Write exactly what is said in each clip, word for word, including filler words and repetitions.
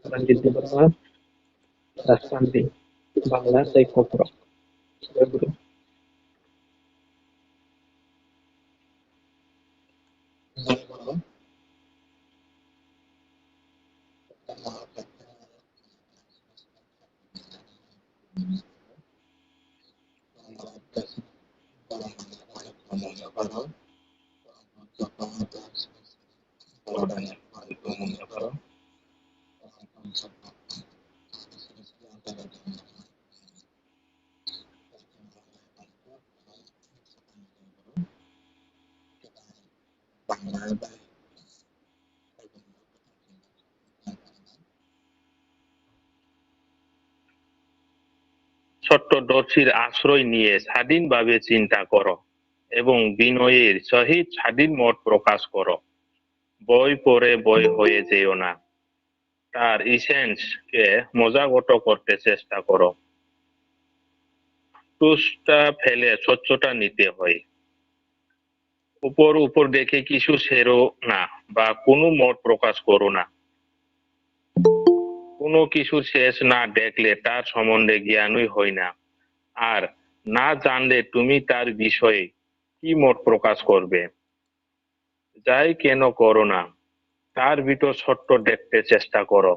Ranjit Debbarma, Rajshanti, Bangla tei Kokborok. Jai Guru. সত্যদর্শীর আশ্রয় নিয়ে স্বাধীনভাবে চিন্তা করো এবং বিনয়ের সহিত স্বাধীন মত প্রকাশ করো। বই পড়ে বই হয়ে যেও না। তার ইসেন্সকে মজাগত করতে চেষ্টা করো। টুসটা ফেলে স্বচ্ছতা নিতে হয়। উপর উপর দেখে কিছু ছেড়ো না বা কোনো মত প্রকাশ করো না। কোনো কিছুর শেষ না দেখলে তার সম্বন্ধে জ্ঞানই হয় না। আর না জানলে তুমি তার বিষয়ে কি মত প্রকাশ করবে? যাই কেন করো না, তার ভিতর সত্য দেখতে চেষ্টা করো।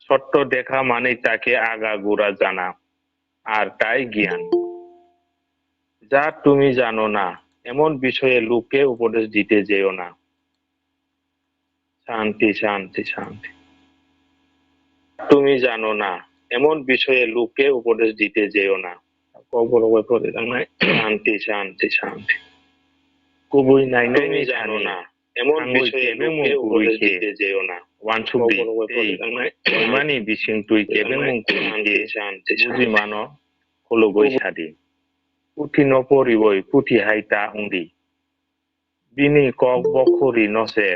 সত্য দেখা মানেই তাকে আগাগোড়া জানা। আর তাই জ্ঞান। যা তুমি জানো না, এমন বিষয়ে লোককে উপদেশ দিতে যেও না। শান্তি, শান্তি, শান্তি। তুমি জানো না, এমন বিষয়ে লোককে উপদেশ দিতে যেও না। Kokborok bai pori tangnai. Shanti, shanti, shanti. Kubui nainai ni thani. Tangwi kebengmung kwrwi khe uansukdi tei oimani bising twi kebengmung kwrwi khe buji mano, khulugwi sadi. Puthi no poriwi puthi hai ta wngdi. Bini kok bokhorino se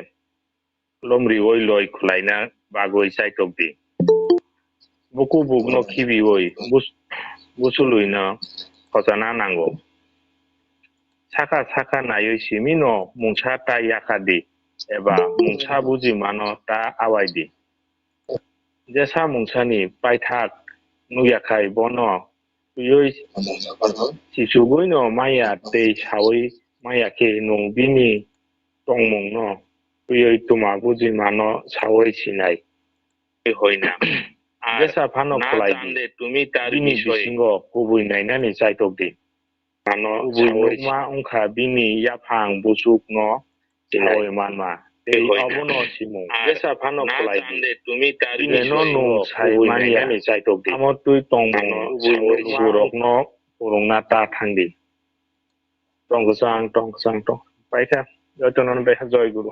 lomriwi loi khwlaina bagwi chaitokdi. Buku bukno khibiwi bus-, busulwino khochana nango. Saka saka naiwi simino mungsa ta yakardi eba mungsa bujimano ta awaidi. Jesa mungsani paithak nukyakhai bono twiwi sichugwino manya tei sawi manya khe nwng bini tongmungno twiwi tuma bujimano sawi sinai. Hoina. Jesa phano khlai di. Bini bisingo kubui nainani chaitokdi. Kubui nukma wngkha bini yaphang buchukno sawi manma. Tei obono simung. Jesa phano khlai di. Bini no nwng sai manya. Amo twi tongmung kubui nukma rokno phwrwngna ta thangdi. Tong kwchang, tong kwchang, tong. Paikha, jotono paikha, Joy Guru.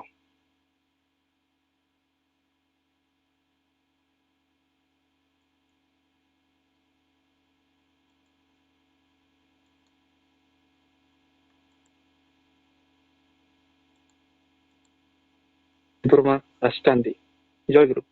Burma Rajtandi. Joy Guru.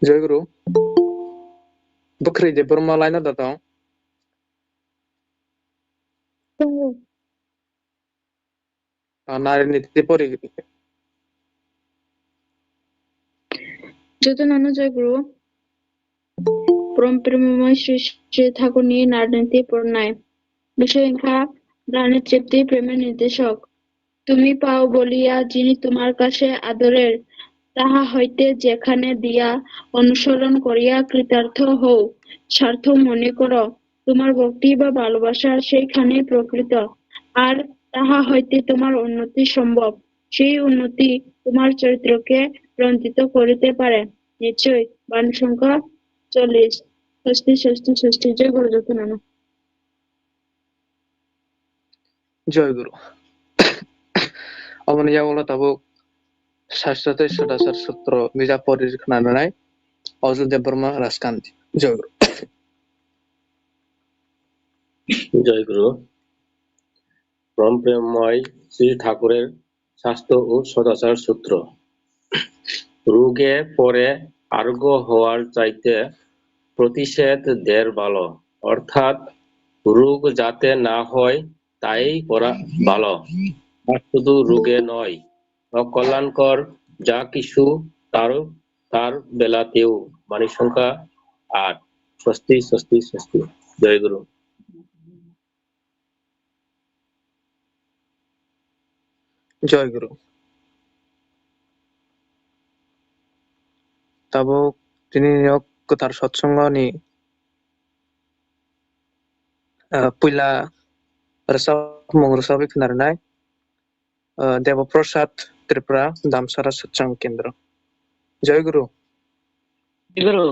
Joy Guru. Bwkhwrwi de Burma laina da tong? Tongo. Ah, Narini Tripuri. Joto nano Joy Guru. Porom Premomoi Sri Sri Thakurni Narini Tripurnai. Bishoy wngkha Narini Tripti Premni Nirdeshok. তুমি পাও বলিয়া যিনি তোমার কাছে আদরের, তাহা হইতে যেখানে দিয়া অনুসরণ করিয়া কৃতার্থ হও, সার্থক মনে করো, তোমার ভক্তি বা ভালোবাসা সেইখানেই প্রকৃত, আর তাহা হইতে তোমার উন্নতি সম্ভব। সেই উন্নতি তোমার চরিত্রকে রঞ্জিত করিতে পারে। নিশ্চয়, বাণী সংখ্যা চল্লিশ। ষষ্ঠী, ষষ্ঠী, ষষ্ঠী। জয় গুরু যত নামে। Joy Guru. Aboni yagulo tabuk Sastro tei Sodachar Sutro bijap pori khna nanai Ajul Debbarma Rajkandi. Joy Guru. জয় গুরু। পরম প্রেমময় শ্রী ঠাকুরের স্বাস্থ্য ও সদাচার সূত্র। রোগে পড়ে আরোগ্য হওয়ার চাইতে প্রতিষেধ দের ভালো, অর্থাৎ রোগ যাতে না হয় তাই করা ভালো। আর শুধু রোগে নয়, অকল্যাণকর যা কিছু তার, তার বেলাতেও। বাণী সংখ্যা আট। স্বস্তি, স্বস্তি, স্বস্তি। জয় গুরু। Joy Guru. Tabuk tini nok kwthar satsongoni, ah, puila rwchapmung rwchapwi khna rwnai, ah, Deba Prasad Tripura, Damsara Satsang Kendra. Joy Guru. Guru.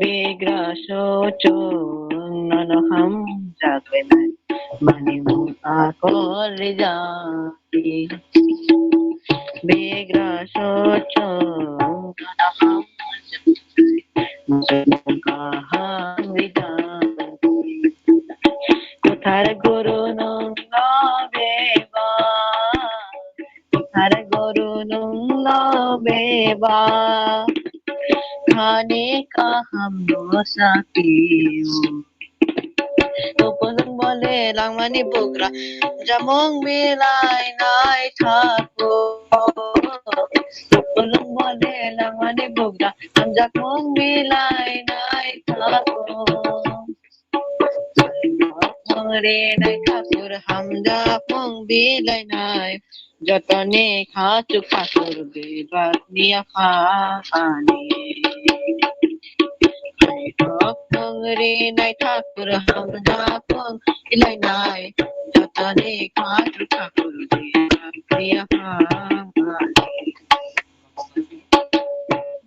Bigra sochung nono hamjak lainai, manimung akol rijak. Bigra sochung nono hamjak lainai, manimung kaham rijak. Kuthar guru nungno beba, kuthar guru nungno beba, khani kaham no sakio. Tupulung bole langmani bugra, jamung bilai nai thakur. Tupulung bole langmani bugra, jamung bilai nai thakur. Mungri nai thakur hamjak mung bilai nai. Jotoni khachuk thakur bebak ni apha ani. Khairok mungri nai thakur hamjak mung bilai nai. Jotoni khachuk thakur bebak ni apha ani.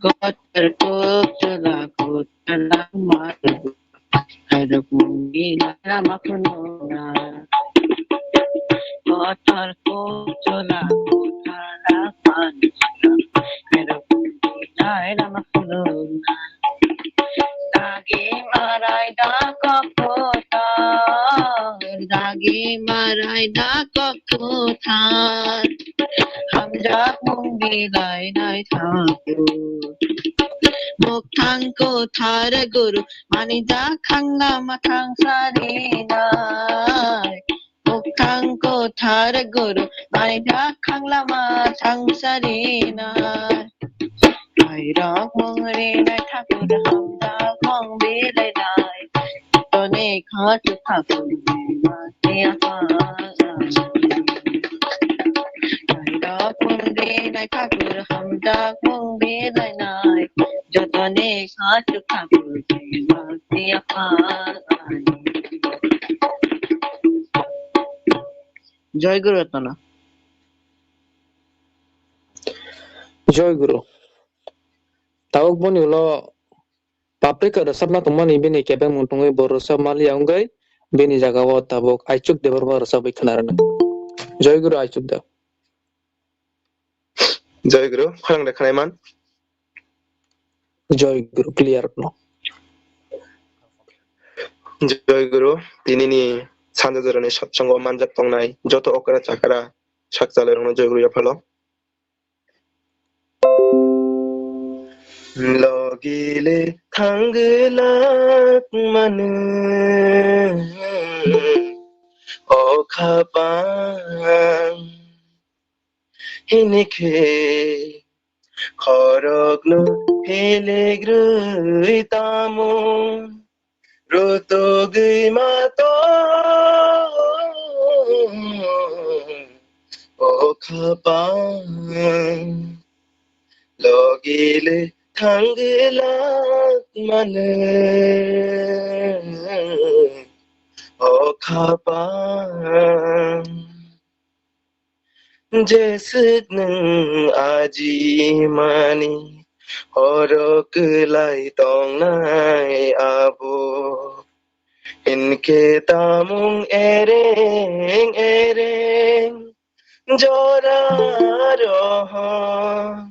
Kotor kuk chula kuk chula matu. Khairok mungri nai lama khulumna. Kotor kuk chula kuk chula matu. Khairok mungri nai lama khulumna. Dagi marai da kok kotor. Dagi marai da kok kotor. Hamjak mung bilai nai thakur. Mukthang kothar guru, manijak khang lama thang sari nai. Mukthang kothar guru, manijak khang lama thang sari nai. Khairok mungri nai thakur hamjak mung bilai nai. Toni khachuk thakur bebak ni apha ani. Khairok mungri nai thakur hamjak mung bilai nai. Jotoni khachuk thakur bebak ni apha ani. Joy Guru Ratna. Joy Guru. Tabuk boni ulo public rwchapna tongmani bini kebengmung tongwi bo rwchap maliya wngwi bini jagao tabuk Aichuk Debbarma rwchapwi khna rwna. Joy Guru Aichuk da. Joy Guru, khorang de khnai man. Joy Guru, clear no. Joy Guru, tinini sanja jorani satsongo manjak tongnai joto okra chakra sak chalai rokno Joy Guru yaphalo. Logile thanglak manu o khapang. Hinikhe khorokno hiligrwi tamo rutugwi ma tong o khapang. Logile thanglak manu o khapang. Jeswk nwng ajimani horo kwlai tongnai abo. Hinkhe tamung ereng ereng jora rohor.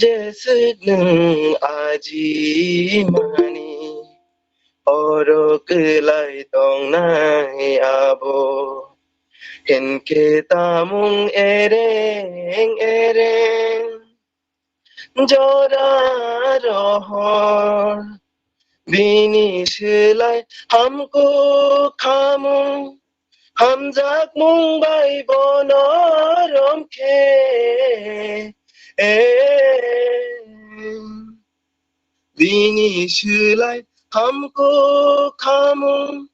Jeswk nwng ajimani oro kwlai tongnai abo. Hinkhe tamung ereng ereng jora rohor. Bini swlai hamkuk khamung hamjakmung bai bono romkhe. Bini swlai hamkuk khamung,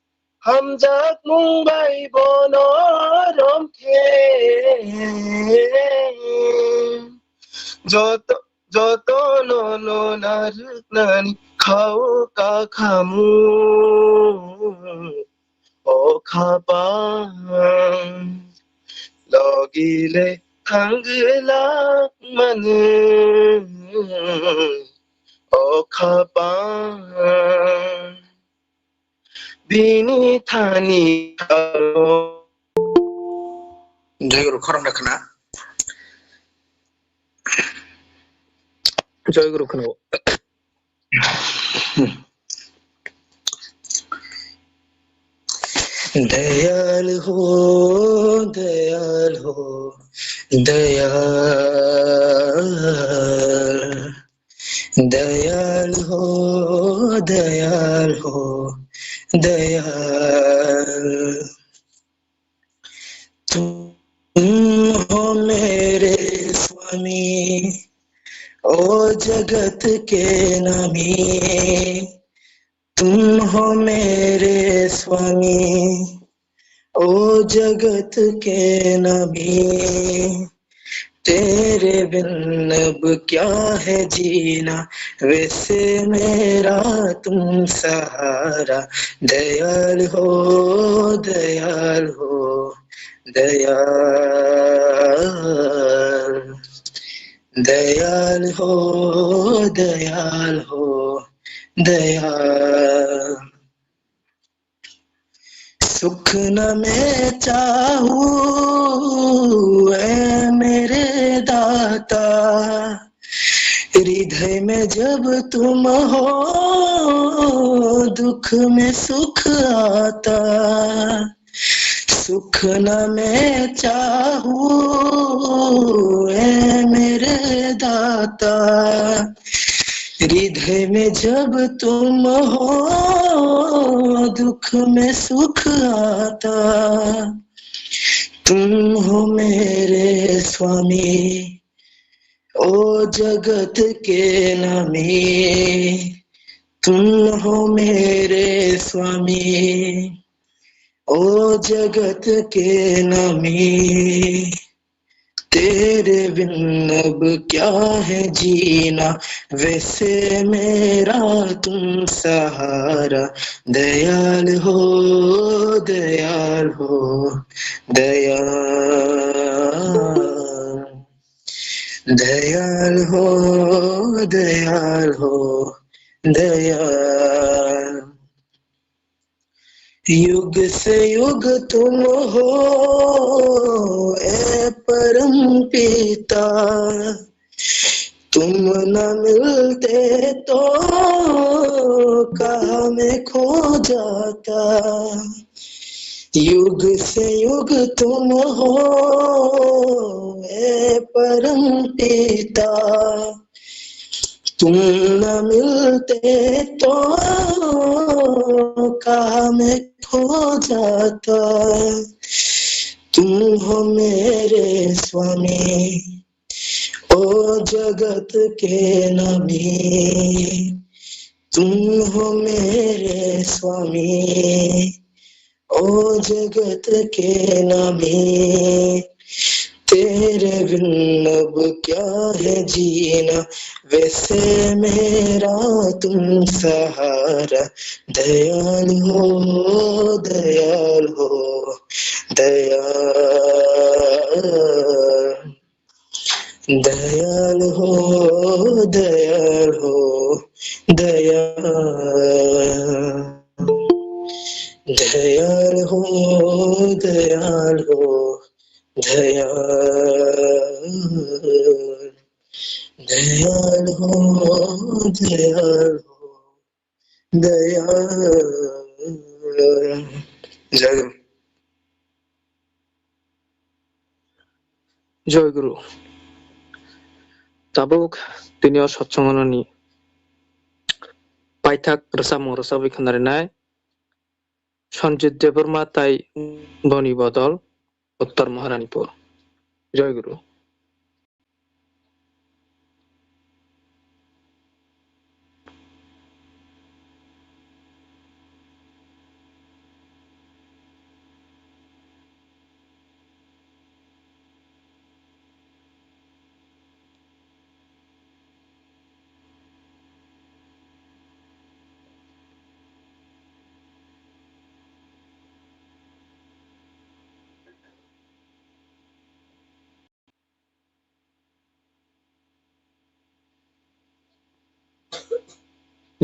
hamjakmung bai bono romkhe. Joto, jotono no narwknani khao ka khamung. O khapang, logile thangwlak mano. O khapang, bini thani khalo. Joy Guru, khorang da khna. Joy Guru khna. Dayal हो, दयाल हो, दयाल। दयाल हो, दयाल हो, दयाल। तुम हो मेरे स्वामी, ओ जगत के नामी। तुम हो मेरे स्वामी, ओ जगत के नामी। तेरे बिन अब क्या है जीना, वैसे मेरा तुम सहारा। दयाल हो, दयाल हो, दयाल। दयाल हो, दयाल हो, दयाल। सुख न मैं चाहूँ, ऐ मेरे दाता, हृदय में जब तुम हो, दुख में सुख आता। सुख न मैं चाहूँ, ऐ मेरे दाता, हृदय में जब तुम हो, दुख में सुख आता। तुम हो मेरे स्वामी, ओ जगत के नामी। तुम हो मेरे स्वामी, ओ जगत के नामी। तेरे बिन अब क्या है जीना, वैसे मेरा तुम सहारा। दयाल हो, दयाल हो, दयाल। दयाल हो, दयाल हो, दयाल। युग से युग तुम हो, ए परम पिता। तुम न मिलते तो कहाँ मैं खो जाता। युग से युग तुम हो, ए परम पिता। तुम न मिलते तो कहाँ मैं खो जाता। तुम हो मेरे स्वामी, ओ जगत के नामी। तुम हो मेरे स्वामी, ओ जगत के नामी। तेरे बिन अब क्या है जीना, वैसे मेरा तुम सहारा। दयाल हो, दयाल हो, दयाल। दयाल हो, दयाल हो, दयाल। दयाल हो, दयाल हो, दयाल। दयाल हो, दयाल हो, दयाल। जय गुरु। Joy Guru. Tabuk tini o satsangano ni paithak rwchapmung rwchapwi khwnarinai Sanjit Debbarma tai boni bodol Uttar Maharanipur. Joy Guru.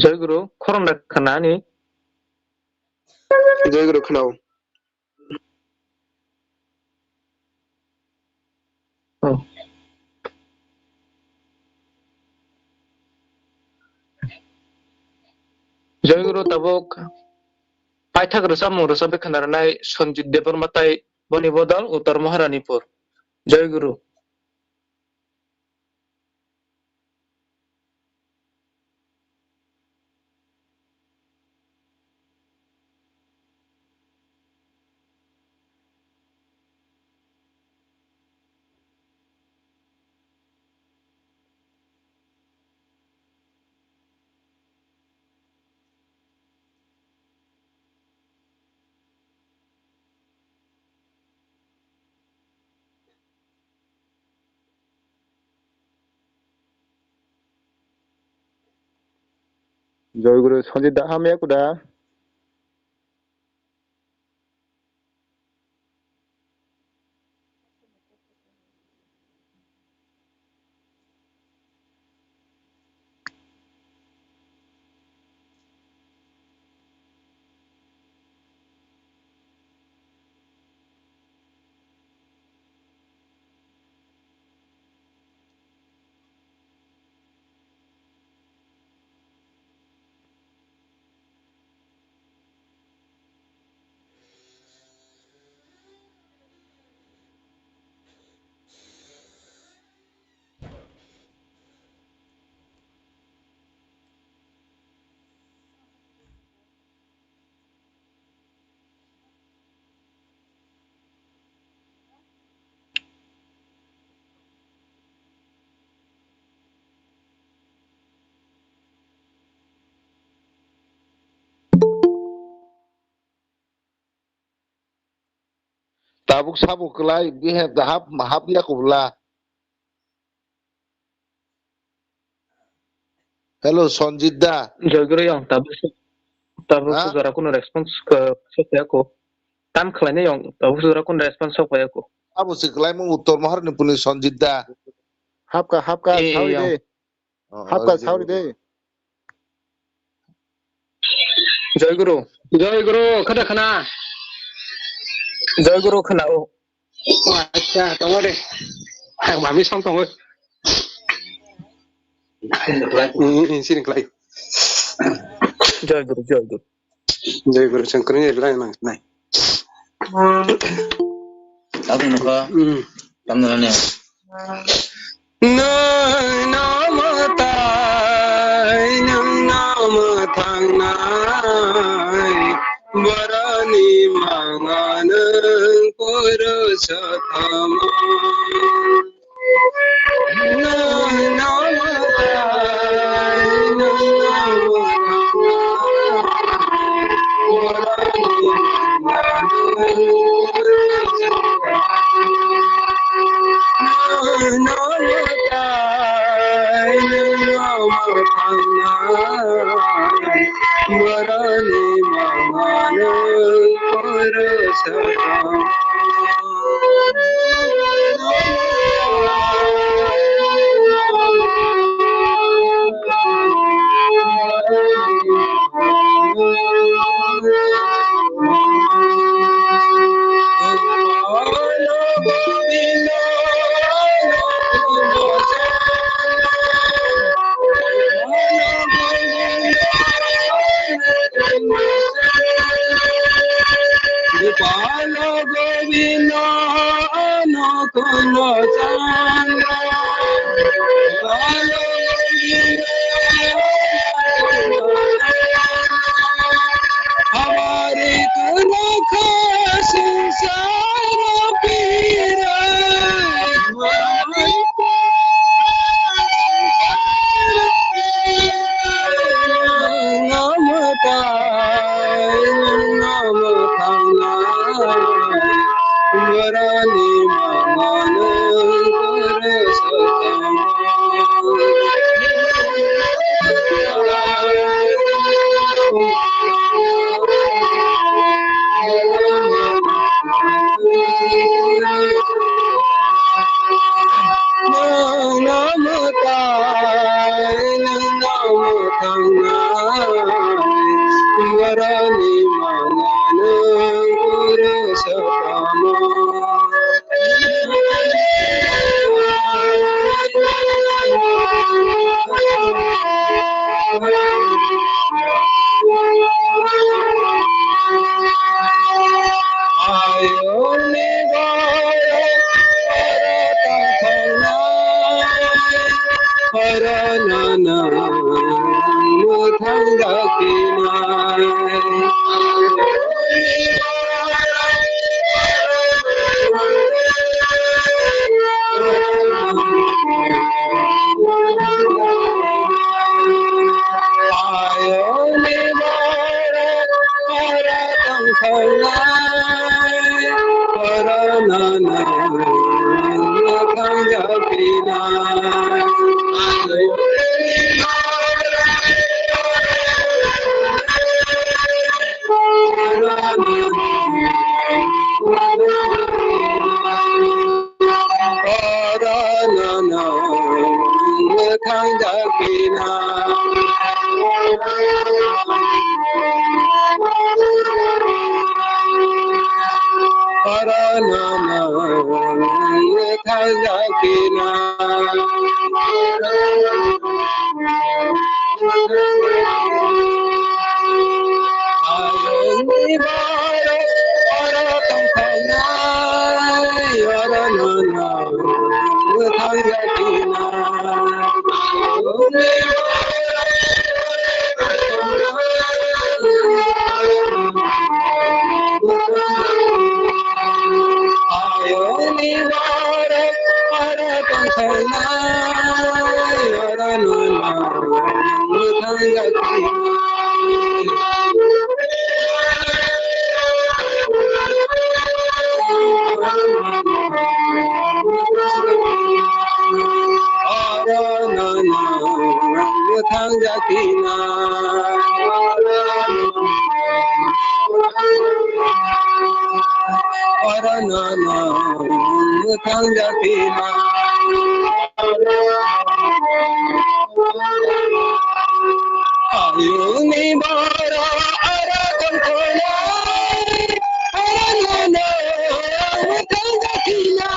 Joy Guru, khorang da khna ani. Joy Guru khna o. Oh. Joy Guru, tabuk paithak rwchapmung rwchapwi khna rwnai Sanjit Debbarma tai boni bodol Uttar Maharanipur. Joy Guru. Joy Guru Sanjit da hamya kuda. Tabuk sabo kwlai, bihar da hap, hap ya kubla. Hello, Sanjit da. Joy Guru yang, tabuk se, tabuk se jora kuno response ke, se ya ko. Tam khlai ne yang, tabuk se jora kuno response sok ya ko. Abo se kwlai mo Uttar Maharani puni Sanjit da. Hapka, hapka, eh, sawi yang. De. Oh, hapka sauri de. Joy Guru. Joy Guru, khada khana. Joy Guru khana o. Oh, acha, tongo de. Ang mami song tongo. Ini, ini sini kelai. Joy Guru, Joy Guru. Joy Guru Shankar ni lai nang nai. Tabuk nokha. Hmm. Tamna ne. Nang namo tai, nang namo thangnai, boroni manga nang purushottama. Gopala Govinda Oro nono mwthang jakina. Ayoni borok oro tongthoknai, oro nono mwthang jakina. Oro nono mwthang jakina. Oro nono mwthang jakina. Ayoni borok oro tongthoknai, oro nono mwthang jakina. Ayoni borok oro tongthoknai, oro nono mwthang jakina. Oro nono mwthang jakina. Oro nono mwthang jakina. Ayoni borok oro tongthoknai, oro nono mwthang jakina.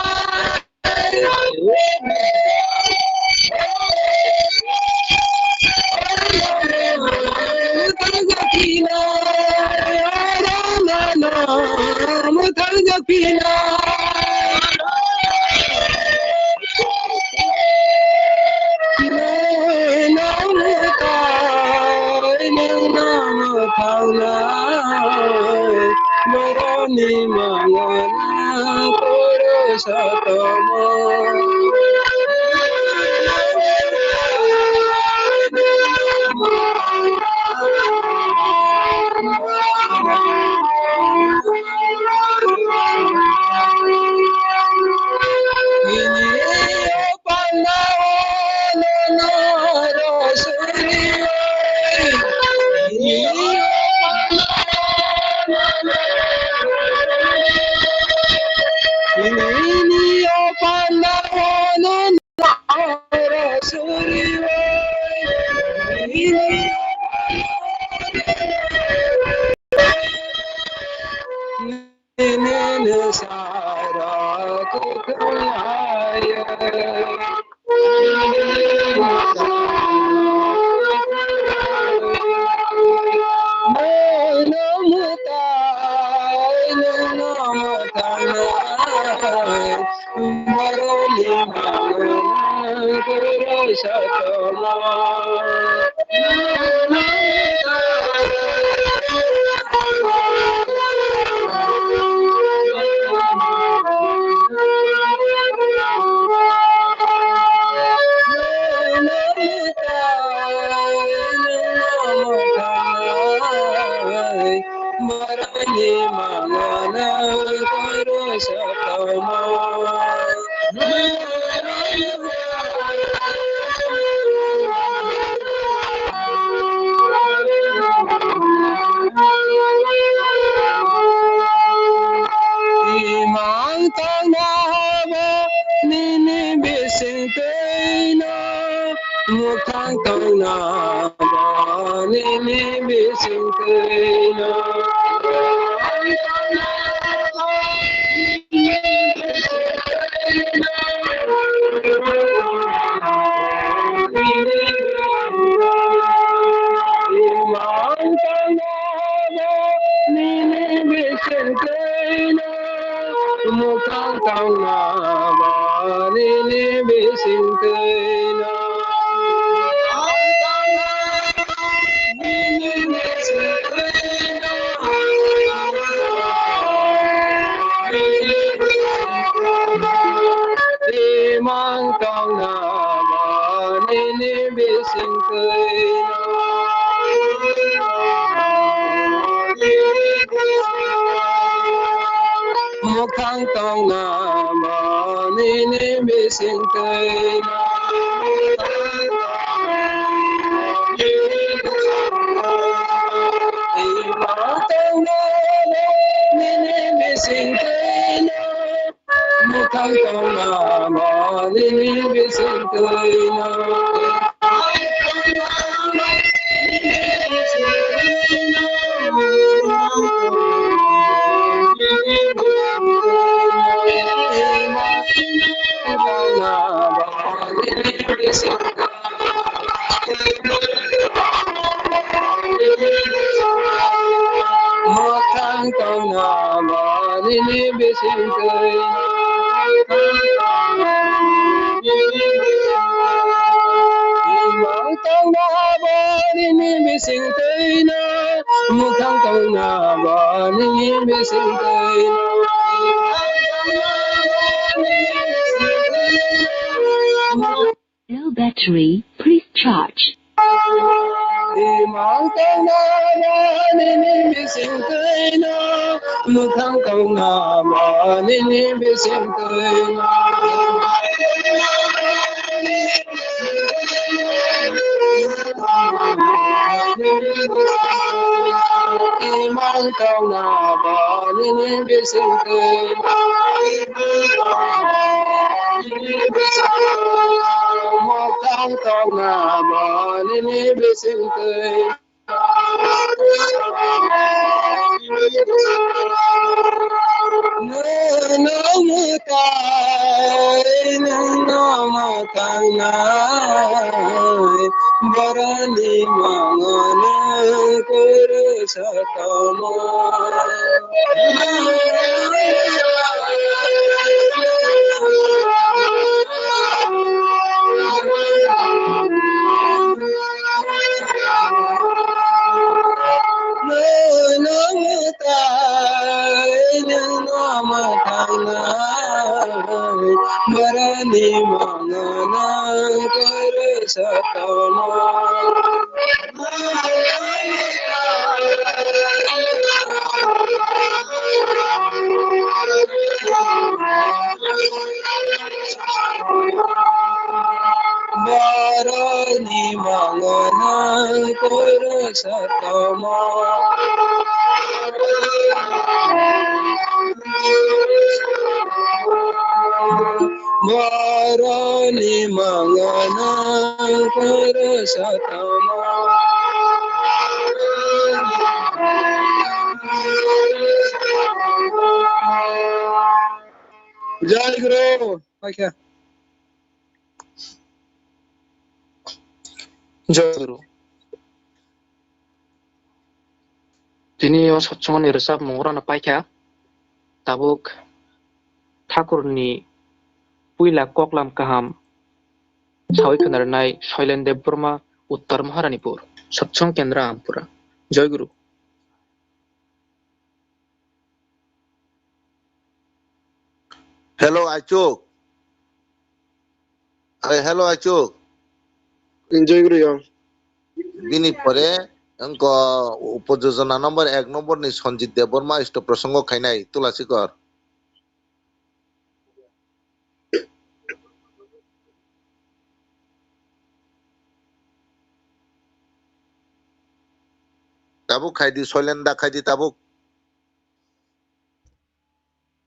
Boroni mangana purushottama. Nini panda nono rosuri. Nini panda nono rosuri. Nini sara kukulaya. Nono mwtai, nono mwtai. Boroni mangana purushottama. Boroni mangana purushottama. Imang tangna habo nini bising twi no. Mwthang tangna ba nini bising twi no. Imang tangna ba nini bising twi no. Mwthang tangna ba nini bising twi no. Nini bising twi no. Mwkhang tongna bo nini bising twi no. Ima tongna bo nini bising twi no. Mwkhang tongna bo nini bising twi no. Mwkhang tongna bo nini bising twi. Imang tongna bo nini bising twi no. Mwkhang tongna bo nini bising twi no. Low battery, please charge. Imang tongna bo nini bising twi no, mwkhang tongna bo nini bising twi no. Imang tongna bo nini bising twi no. Mwkhang tongna bo nini bising twi. Nwng mwtai, nwng mwkhang nai, boroni mangano kuru satomo. Boroni mangana kuru satomo. Boroni mangana kuru satomo. Boroni mangana kuru satomo. Jai Guru. Paikha. Jai Guru. Tini o satsongni rwchapmung orono paikha. Tabuk Thakurni puila koklam kaham sawi khwnarnai Soilen Debbarma, Uttar Maharanipur. Satsong Kendra Ampura. Jai Guru. Hello, Aichuk. Ai, hello, Aichuk. Enjoy guriyo. Bini pore, engko upojojona number ek number ni Sanjit Debbarma isto prosongo khainai, Tulasikor. Tabuk khaidi, Soilen da khaidi tabuk.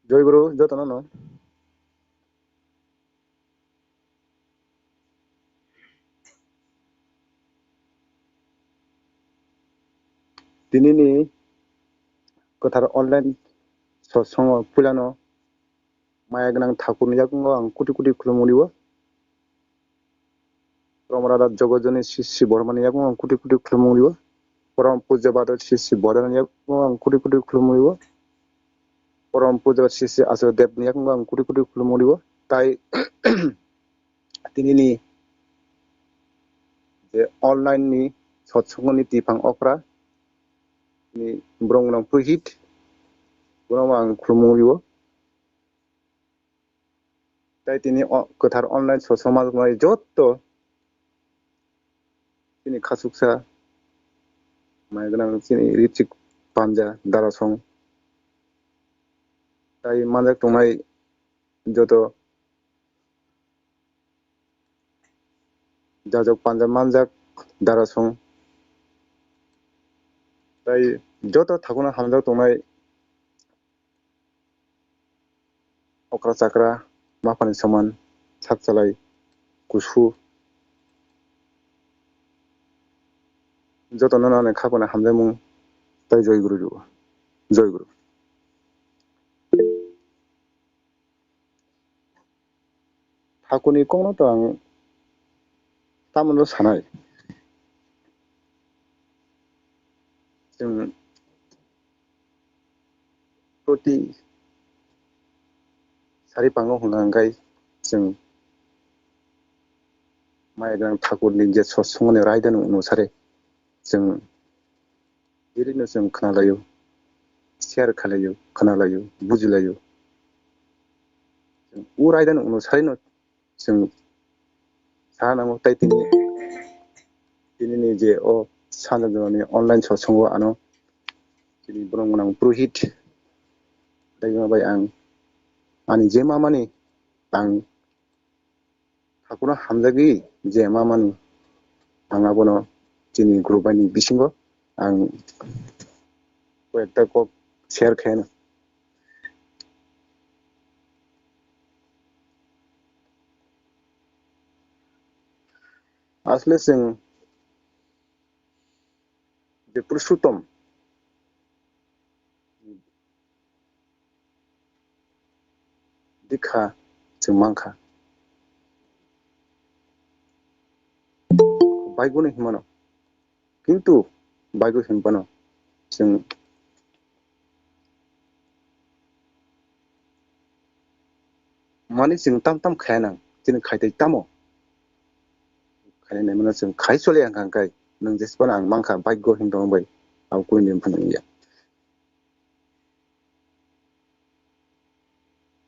Jai Guru, jotono no. Tinini kwthar online satsongo puilano maya gwnang Thakurni yakungo ang kuti kuti khulumung rio. Porom Radha Jogojoni Sri Sri Bormani yakungo ang kuti kuti khulumung rio. Porom Pujya Badal Sri Sri Bodani yakungo ang kuti kuti khulumung rio. Porom Pujya Sri Sri Asura Debni yakungo ang kuti kuti khulumung rio. Tai tinini je online ni satsongoni tiphang okra ni borok rok puhit bono ang khulumung rio. Tai tini o kwthar online satsongma rok jotto chini khachuksa, mai gwnang chini Richik Panja Darasong, tai manjak tongnai joto jajak panja manjak Darasong, tai joto thakhukno hamjak tongnai okra chakra, maphani soman, sak chalai, kusu, jotono nani khapana hamjakmung tei joy guru rw-, joy guru. Thakurni kokno to ang tamoni sanai. Chwng proti sari pango hwnka hwnkhe chwng maya gwnang thakurni je sotsongmani raida nung nung sari chwng daily no chwng khwnalaio, share khwlaio, khwnalaio, bujilaio. Chwng o raida nung nung sari no chwng sa nango, tei tini, tini ni je o sanja jora ni online sotsongo ano tini borok gwnang purohit tei bai ang ani je mamani ang thakurno hamjagwi je mamani ang abono chini group bai ni bisingo ang koyekta kok share khaino. Asle chwng je Purushottom dikha chwng mankha. Baigo no hinmano. Kintu baigo hinphano chwng mani chwng tam tam khaya nang, chini khai tei tamo. Khainai mano chwng khai choli ang kha hwnkhe nwng jesphano ang mankha baigo hinphano bai abo kunu hinphano wngya.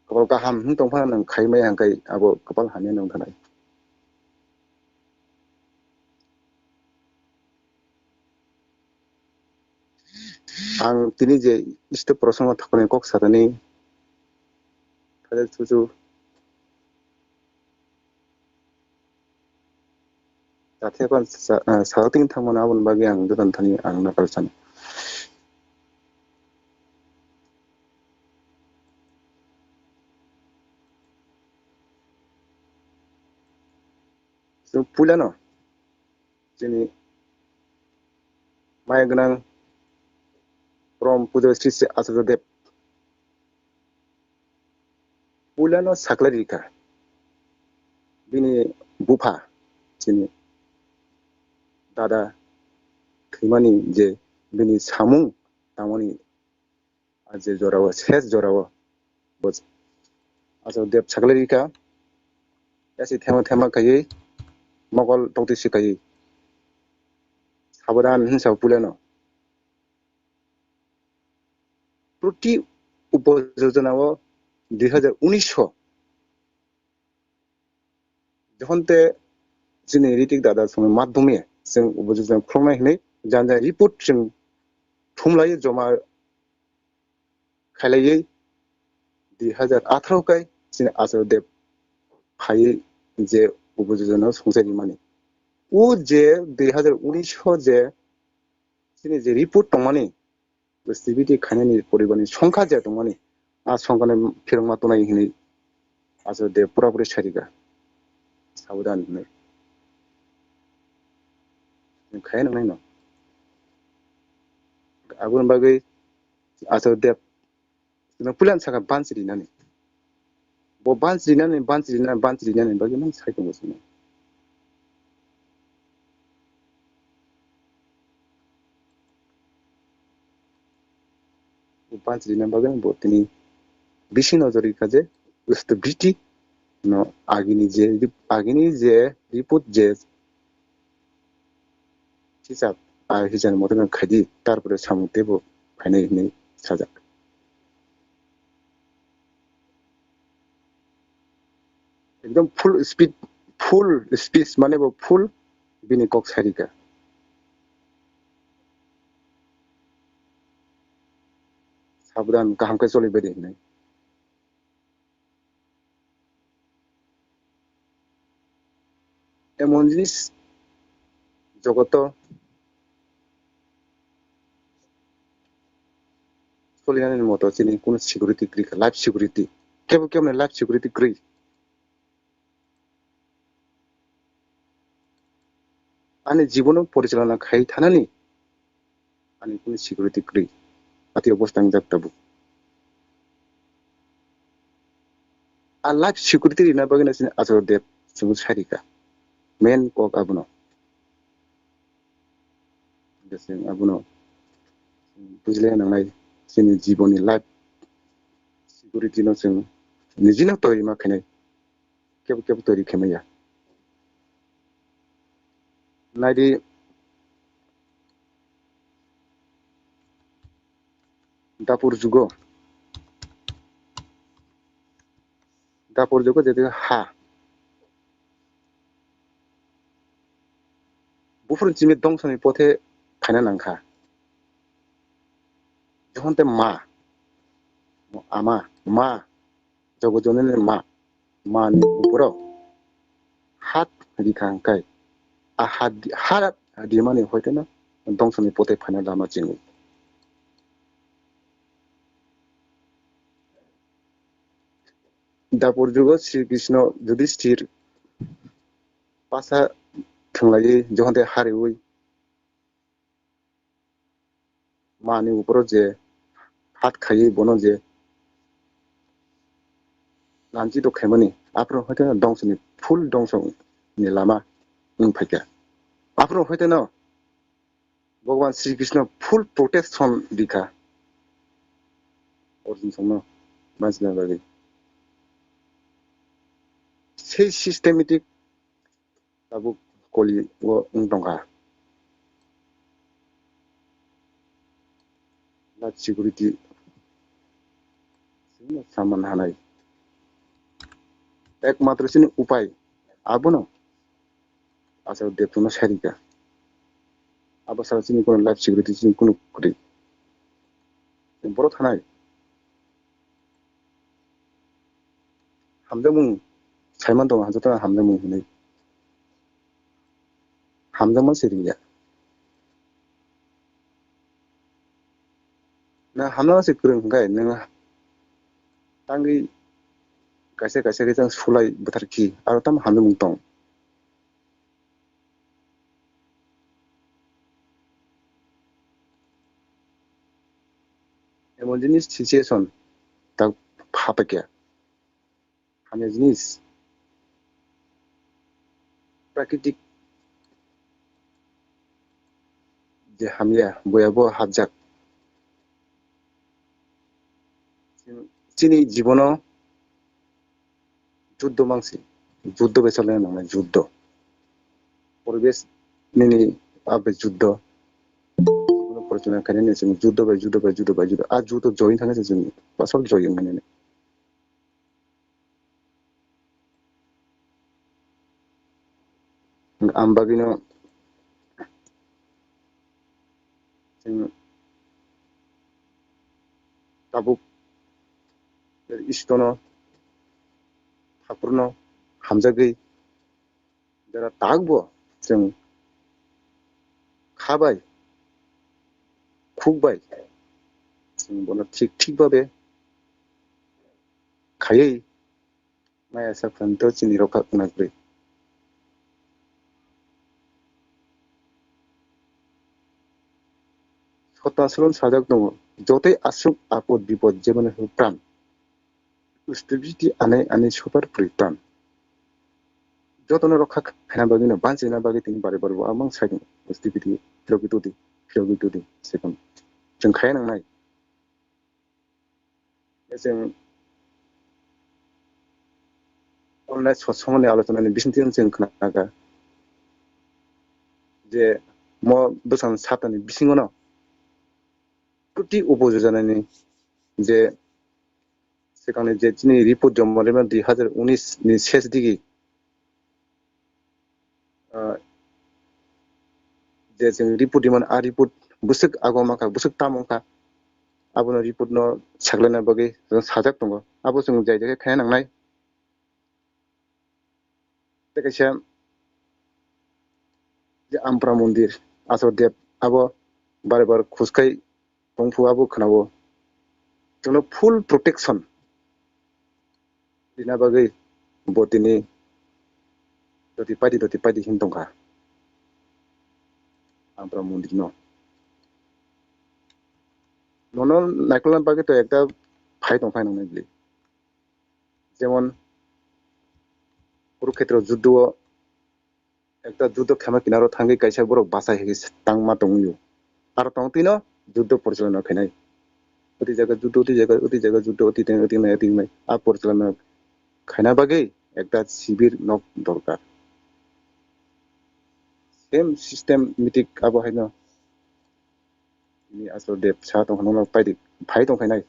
Kopal kaham hwn tong phano nwng khai maya hwnkhe abo kopal hamya nwng thanai. Ang tini je isto prosongo thapani kok satani thajak chuchu Tathepha sa-, ah, saoting thangmano aboni bagwi ang jotono thani ang napar sano. Chwng puilano chini maya gwnang Porom Pujo Sri Sri Acharya Dev puilano saklai rikha. Bini bupha chini dada thwimani je bini samung tangmani a je jorao, ses jorao bo Acharya Dev saklai rikha. Yasi thema thema khaiwi mokol tokti si khaiwi sabadan hinsa puilano. Proti upojojona o dui hajar unis o jokhon te chini Ritik dada songni madhyome chwng upojojona khuloknai hinwi jani jani report chwng thumlaiwi joma khailaiwi dui hajar atharo kai chini Acharya Dev phaiwi je upojojona songchai rimani. O je dui hajar unis o je chini je report tongmani, S T B T khainani poribarni songkha je tongmani, a songkhani phirokma tonai hinwi Acharya Dev pura puri sarikha. Sabadan hinwi. Khaya nangnaino. Aboni bagwi Acharya Dev no puilan saka bansi rinani. Bo bansi rinani, bansi rinani, bansi rinani bagwi nang sai tongo sino. Bo bansi rinani bagwi bo tini bisi nojor rikha je S T B T no agini je, agini je report je hisab, a hisab ni moto no khaidi, tarpore samung teibo phainai hinwi sajak. Ekdom full speed, full speech mane bo full bini kok sarika. Sabudan, kaham khe choli bai di hinwi. Emon jinis jogoto solinani moto chini kunu security kwrwi kha, life security. Kebo keboni life security kwrwi. Ani jibono porichalona khai thanani ani kunu security kwrwi. Ati obostang jak tabuk. A life security rina bagwi na chini Achal Dev chwng sai rikha. Main kok abono. Chwng abono bujle nangnai chini jiboni life security no chwng nijino toima khainai. Kebo kebo toiri khe maya. Naidi dapur jugo. Dapur jugo jadi ha. Buphuru chini dongsoni pothe phaina nangkha. Jokhon te ma, ama, ma, jogo jononi ma, mani uporo hat rikha hwnkhe, a hat, hat rimani hoiteno dongsoni pothe phaina lama chingo. Dapur jugo Sri Krishna Yudhishthir pasa thwnglaiwi jokhon te hariwi mani uporo je hat khaiwi bono je lanchi do khaimani, aphuru hoiteno dongsoni full dongsoni lama wng phaikha. Aphuru hoiteno Bhagwan Sri Krishna full protection rikha Arjun songno bachina bagwi. Sei systematic tabuk koli o wng tongkha. Life security chwngno saman hanai. Ekmatro chini upai abono Achal Dev no sai rikha. Abo sara chini kono life security chini kono kwrwi. Chwng boro thanai. Hamjakmung saiman tongo, hamjakmung hamjakmung hinwi. Hamjakma se ringya. Na hamjakma se kwrwng hwnkhe nwng tangwi kaisa kaisa khe chang sulai bwtharkhi aro tamo hamjakmung tong. Emon jinis situation tak phapaikya. Hamya jinis. Prakritik je hamya, boya bo hapjak. Chini jibono juddo mangsi, juddo bai chalai nangnai, juddo. Poribesh nini abe juddo. Jibono porichona khainani chwng juddo bai juddo bai juddo bai juddo. A juddo join thangkhe chwng pasal join wngmani. Ang bagwino chwng tabuk Ishwarno, Thakurno hamjagwi jora takbo chwng kha bai, khuk bai chwng bono thik thik babe khaiwi maya sak phanto chini rokha khna kwrwi. Sota solon sajak tongo, jotoi aswk apod bipod jemon pran. Ustubiti anai anai sopar poritan. Jotono rokha khaina bagwino, banchina bagwi tini bari bari bo amang sai ustubiti phirogwi tudi, phirogwi tudi, sekon. Chwng khaya nangnai. Chwng online sotsongmani alochonani bisingtwi chwng khna kha je mo bwsang saptani bisingono kwtwi upo jojanani je swkangni je chini report joma rwmani dui hazar unis ni ses digi, ah, je chwng report rwmani, a report bwswk ago mankha, bwswk tamo wngkha, abono report no saklaina bagwi sajak tongo. Abo chwng jai jai khe khaina nangnai. Tei kaisa je Ampra mondir, Asor Dev, abo bare bar khuskai tongphu abo khwnao. Chwngno full protection rina bagwi bo tini doti paidi, doti paidi hin tongkha Ampra mondirno. Nono naikolna bagwi to ekta phai tongphai nangnai bili. Jemon Kurukhetra juddo o ekta juddo khema kinaro thangwi kaisa borok bachai hai tangma tongwio. Aro tong twino juddo porichalona khainai. Oti jaga juddo, oti jaga, oti jaga juddo, oti teng, oti mai, oti mai. A porichalona khaina bagwi ekta sibir nok dorkar. Same systematic abo haino. Tini Asor Dev sa tong hwnwi paidi, phai tong phainai.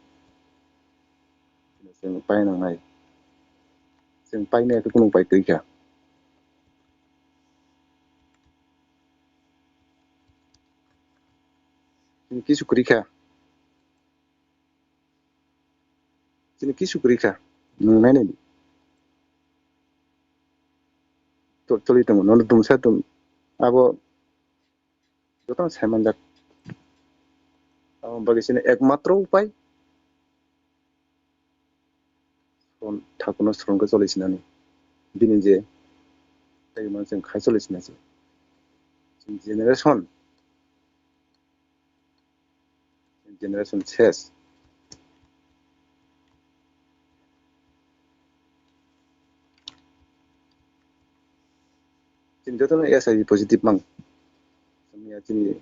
Chwng pai nangnai. Chwng painai khe kunu pai twi kha. Chini kisu kwrwi kha. Chini kisu kwrwi kha. Nwng nainai di. To-, toli tongo. Nono dumsa dum. Abo jotono sai manjak. Abo bagwi chini ekmatro upai. Sron-, thakurno srongkhe choli sinani. Bini je tei mano chwng khai choli sinai se. Chini generation, generation ses. Chini jotono S I V positive mang. Chini, chini,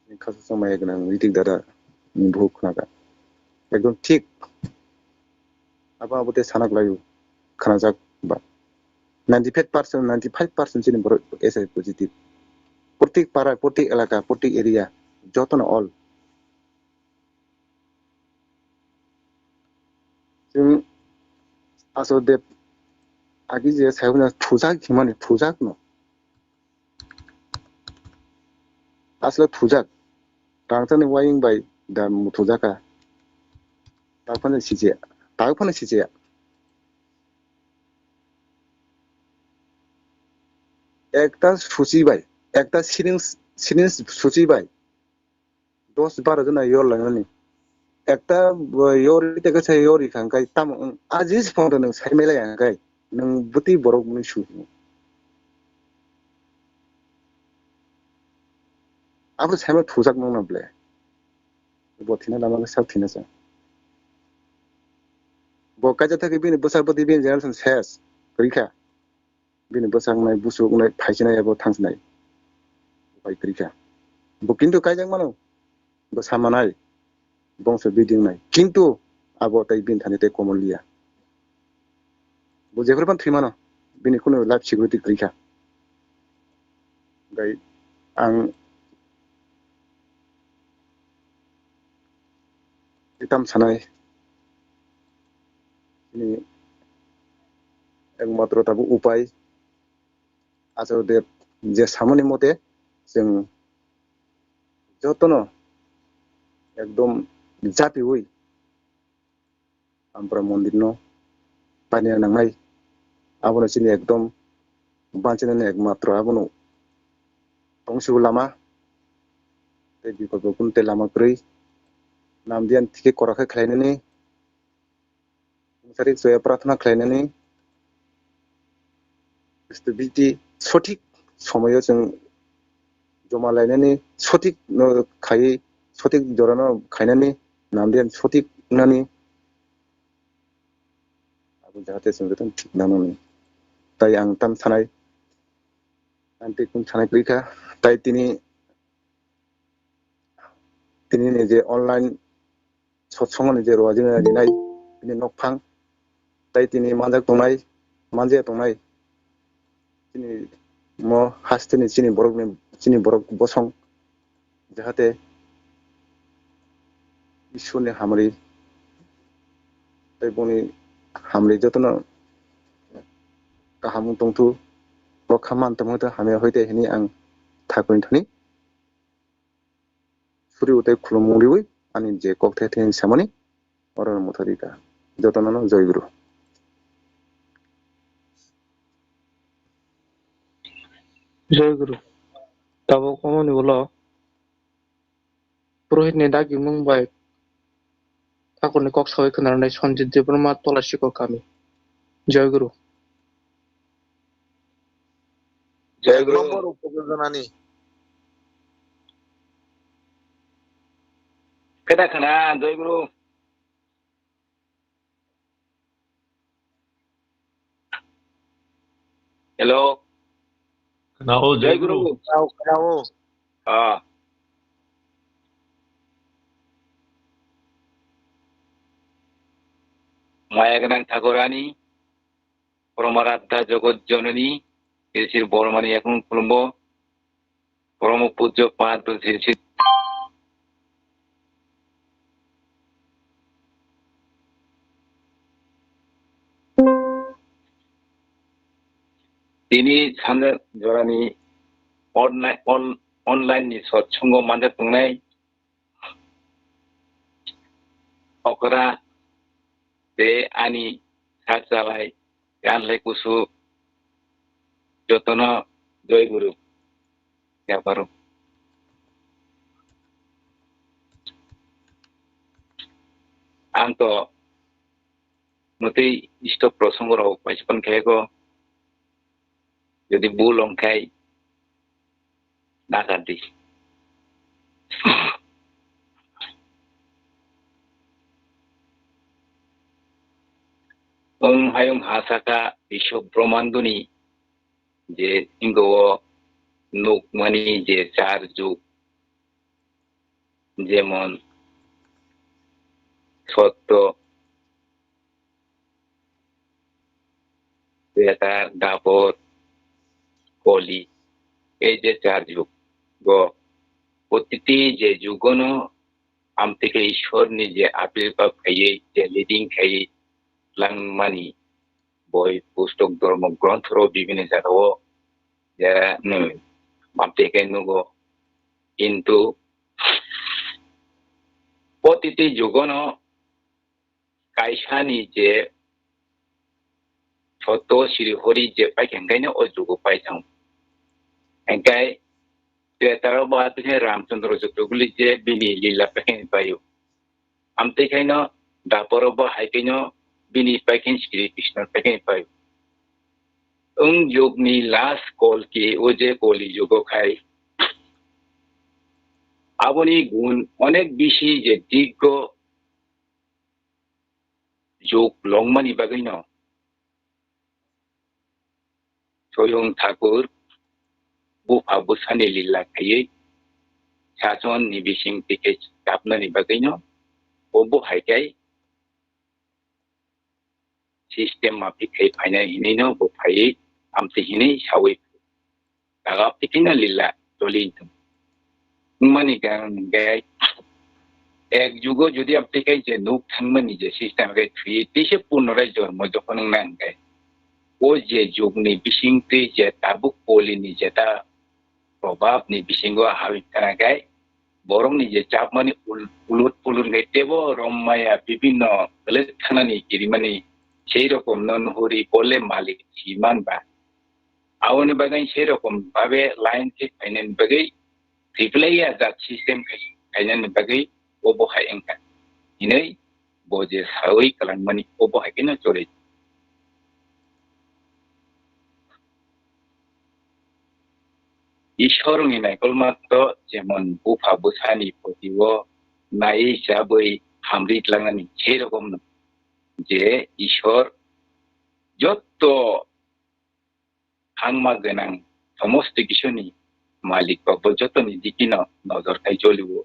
chini khasuksa maya gwnang Ritik dada ni buhuk khwnakha. Ekdom thik. Abo abo tei sana kwlaio. Khwnajak ba. Ninety-five percent, ninety-five percent chini borok S I V positive. Protik para, protik elaka, protik area, jotono all. Chwng Asor Dev agi je saimano thujak himani thujakno. Asle thujak. Rangchakni wayung bai da muthujaka. Tak phano sichaya. Tak phano sichaya. Ekta suchi bai, ekta syringe, syringe suchi bai dos baro jona yor lainani. Ekta, uh, yor ite kaisa yor ikha kai tamo, um, ajis phone nwng sai mele ya kai nwng bwtwi borok mwnwi su. Abo saima thujak nang na ble. Bo thina lama sak thina sa. Bo kaisa thake bini bwsa bwtwi bini generation ses. Rikha. Bini bwsa wngnai, busu wngnai, phaisinai abo thangsinai. Bai kwrwi kha. Bo kintu kaijak mano. Bo samanai. Bongso biding nai. Kintu abo tai bini thani tai komon liya. Bo jephru phano thwi mano. Bini kunu life security kwrwi kha. Bai ang Itam sanai ni ekmatro tabuk upai, Acharya Dev je samani mote chwng jotono ekdom japiui Ampra mondir no paina nangnai. Abono chini ekdom banchinani ekmatro abono tongsibo lama. Tei bikolpo kunu tei lama kwrwi. Namdiyan thike kora khe khlainani. Mungsarik choya prarthana khlainani. Stability sothik somoyo chwng joma lainani, sothik no khai, sothik jorano khainani, namdiyan sothik wngnani. Abo jahate chwng joto thik nangnani. Tai ang tam sanai, ang tei kung sanai kwrwi kha. Tai tini, tini ni je online sotsongoni je rwajina rinai, bini nokphang, tai tini manjak tongnai, manjaya tongnai. Chini mo hasteni chini borokni, chini borok bosong, jahate Ishwarni hamri tei boni hamri jotono kaham wng tongthu, bo kha man tongmani hamya hoite hini ang thakurni thani suri utai khulumung riwi ani je kok the the samani oro no motha rika. Jotono no Joy Guru. Joy Guru. Tabuk omo ni ulo Purohit ni dagimung bai Thakur ni kok sawi khwnarnai Sanjit Debbarma, Tola Sikor kami. Joy Guru. Joy Guru. Ek nombor upojojonani. Keda khana, Joy Guru. Hello. Khwnao, Joy Guru. Khwnao, khwnao. Ah. Maya gwnang Thakurani, Paramaradhya Jagat Janani, Sri Sri Bormani yakhung khulumbo. Poromo pujjo Padma Sri Sri. Tini sanja jorani online, on-, online ni sotsongo manjak tongnai okra tei ani sak chalai, gan lai kusu jotono Joy Guru yaparo. Ang to motwi isto prosongo rok paisa pan khe ko, jodi bul ong khai nakardi. Wng hayung ha saka Biswa Brahmandoni je ingo o nukmani je char juk, jemon Sotto, Treta, Dapor, Koli, ei je char jug go, protiti je jugono amtwi khe Ishwar ni je abirbab khaiwi je leading khaiwi langmani boi pustok dhormo gronthoro bibini jagao jera, hmm, amtwi khe nugo. Kintu protiti jugono kaisani je Sotto Sri Hori je paikha, hingkaino o jugo paithang. Hingkai Tretaro bo atwkhe Ramchandra Jotoguli je bini lila paikha paio. Amtwi khaino Daporo bo hai khaino bini paikha Sri Krishna paikha paio. Wng jugni last Kalki, o je Koli jugo khai. Aboni gun onek bisi je diggo jug longmani bagwino Soyong Thakur bupha bwsani lila khaiwi sachon ni bising twi khe chapnani bagwino bo bo hai khe system ma phik khai phainai hinwi no bo phaiwi amtwi hinwi sawi. Taga phikino lila choli tong. Wngmani karon hwnkhe ek jugo jodi amtwi khai je nuk thangmani je system khe thwi tise punorai jormo jokhon wngna hwnkhe o je jugni bisingtwi je tabuk Kolini jeta probabni bisingo habwi thana khai borokni je chapmani ul-, ulut pulur hwnkhe tebo rommaya bibinno kwlwk thanani kirimani sei rokomno nuhuri bole malik si manba. Aboni bagwi sei rokom babe line khe phainani bagwi reply ya jat system khai-, khainani bagwi o bo hai wngkha hinwi bo je sawi kwlangmani o bo hai kheno choli. Ishwar wngwi naikolma to jemon bupha bwsani poti o naiwi chabwi hamri tlangnani, sei rokomno je Ishwar jotto hangma gwnang somosto kisuni malik ba bo jotoni dikino nojor khai cholio,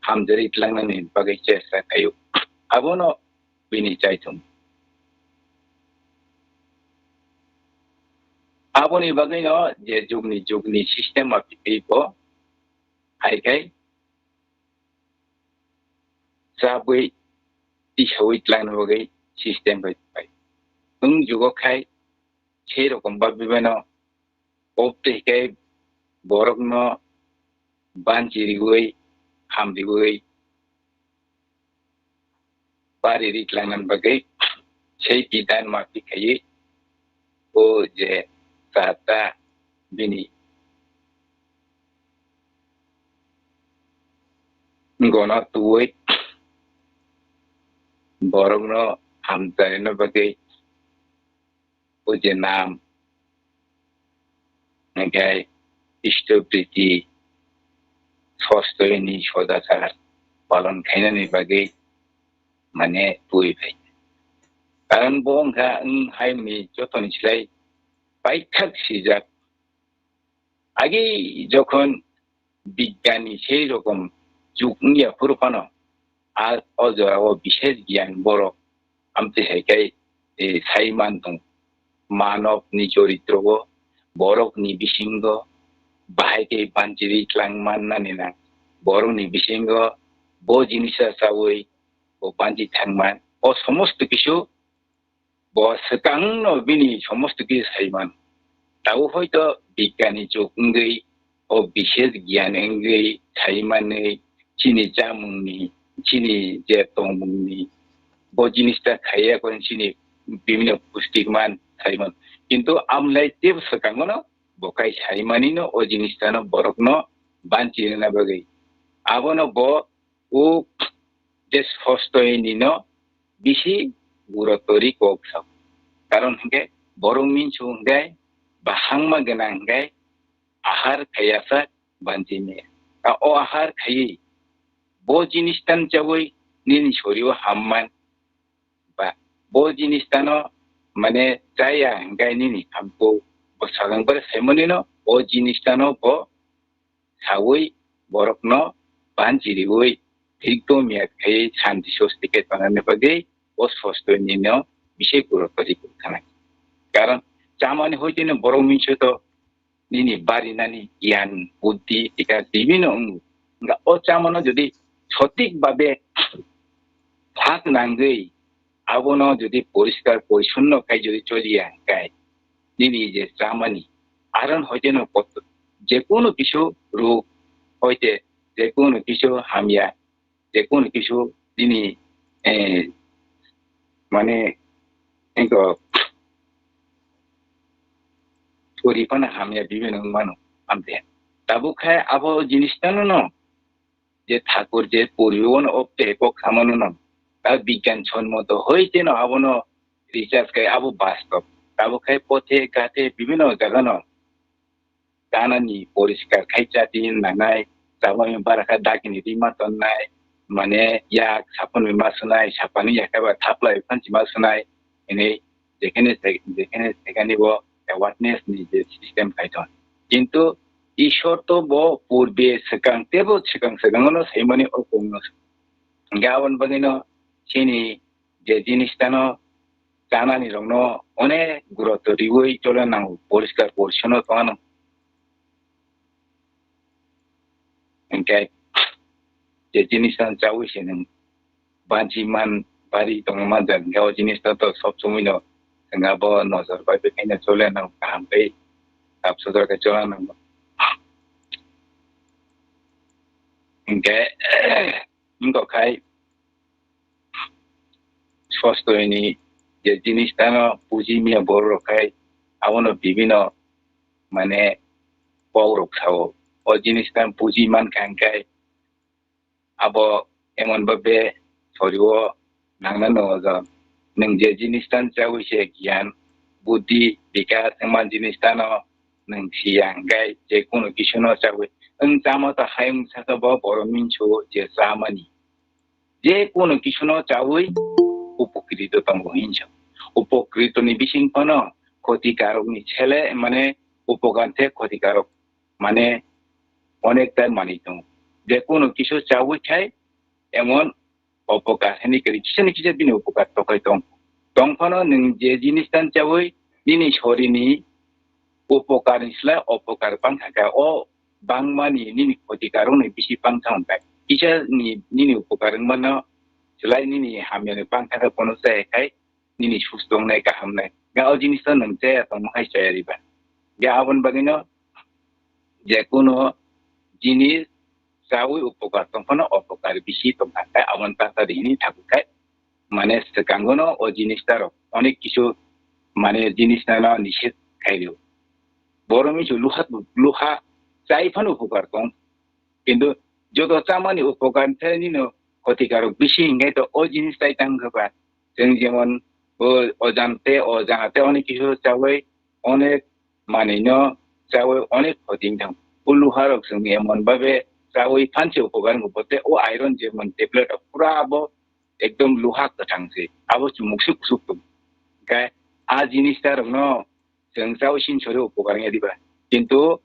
hamjari tlangnani bagwi chesta khaio. Abono bini chaithum. Aboni bagwino je jugni jugni system aphi tei bo hai khai chabwi tisawi tlangnani bagwi system bai pai. Wng jugo khai sei rokom ba bibeno obtwi khe borokno banchi riwi, ham riwi, bari ri tlangnani bagwi sei bidan maphi khaiwi o je chata bini gono tuwi borokno hamcharina bagwi o je nam, hingke istopriti sostoini sodachar palon khainani bagwi mane twi phai. Karon bo wngkha wng hayungni jotoni slai paithak sijak. Agi jokhon bigyani sei rokom jug wngya phuru phano, a, o jorao bishes giyan borok amtwi hai khe, e, sai man tong. Manobni choritrogo, borokni bisingo bahai khe banchiri tlang mannani nang. Borokni bisingo bo jinisa chawi bo banchi thangman. O somosto kisu bo swkangno bini somosto kisu saiman. Tabuk hoito bigyani jug wngwi, o bishes giyan wngwi saimanwi chini chamungni, chini je tongmungni, bo jinista khaiya khe chini bibhinno pusti man saiman. Kintu amlai tebo swkangono bo kai saimanino o jinistano borokno banchi rwna bagwi. Abono bo o je sostoi nino bisi gurotto ri kok sao. Karon hingke borok minsu hingke bahangma gwnang hingke ahar khaiya sak banchi me. Ka o ahar khaiwi bo jinis tan chawi nini sorio hamman ba bo jinis tano mane chaya hingke nini hamko bo sakang bare saimonino o jinis tano bo sawi borokno banchi riwi dikto miyat khai santi sosti khe tongnani bagwi o sostoi nino bisai gurotto rikwi thanai. Karon chamani hoiteno borok minsu to nini barinani giyan, buddhi, tika bibino wngo. Hingkha o chamano jodi sotik babe phak nangwi abono jodi poriskar porisonno khai jodi choliya hingkhai nini je chamani aron hoiteno kot-, jekunu kisu rog hoite jekunu kisu hamya, jekunu kisu nini, eh, mane engko pori phano hamya bibino wngmano amte. Tabuk khai abo jinis tano no je thakur je poribo no opte kok samano no. Ta bigyan sonmoto hoiteno abono research khai abo bastob. Tabuk khai pothe gathe bibino jagano chanani poriskar khai chati nangnai, chabani barakha dakini rima tonnai, mane yak sapanwi ma sunai, sapani yakheba thaplai phanchi ma sunai, hinwi jekhene se-, jekhene sekhani bo awareness ni je system khai ton. Kintu Ishwar to bo purbe swkang tebo swkang swkang no saimani o kongno. Hingke aboni bagwino chini je jinis tano chanani rokno onek gurotto riwi chole nango, poriskar porisonno tongna nango. Hingke je jinis tano chawi se nwng banchi man bari tongma man jan, hingke o jinis tano to sob somoi no chwng abo nojor bai bekaino chole nango, kaham khe sap sodor khe chola nango. Hingke wngkha khai sostoini je jinis tano buji miya borok rok khai abono bibino mane kok rok sao. O jinis tano buji mankha hingkhai abo emon babe sorio nangna no ojo. Nwng je jinis tano chawi se giyan, buddhi, bikas wngma jinis tano nwng siya hingkhai je kunu kisu no chawi. Wng chama to hayung saka bo borok minsu je chamani. Je kunu kisu no chawi upokrito tongo hinsa. Upokrito ni bising phano khoti karok ni sele mane upokar the khoti karok mane onek ta manwi tongo. Je kunu kisu chawi khai emon opokar hini kari kisa ni kisa bini upokar tokai tong. Tong phano nwng je jinis tan chawi nini sori ni upokar ni sila opokar bang kha kha o bangmani nini khoti karokni bisi bangsa hwnkhai. Kisa ni nini upokar wngmano, chwlai nini hamyani bangsa khe bono chaya khai nini susto wngnai kaham nai. Ga o jinis no nwng chaya tongma khai chaya riba. Ga aboni bagwino je kuno jinis chawi upokar tong phano opokar bisi tongkha khai aboni tata di hini thaku khai mane swkango no o jinis ta rok onek kisu mane jinis ta no nised khai rio. Borok misu luha, luha chai phano upokar tong. Kintu joto chamani upokar thai nino khotikarok bisi hingai to o jinis tai tang kha ba. Chwng jemon o, o jante, o jana te onek kisu chawi onek manwi no chawi onek khoti wng thang. O luha rok chwng emon babe chawi phansi upokar wngkha bote o iron jemon tablet rok pura abo ekdom luha kwthang se. Abo chumuk se kusuk tung. Kai a jinis ta rok no chwng chawi sin sori upokar wngya diba. Kintu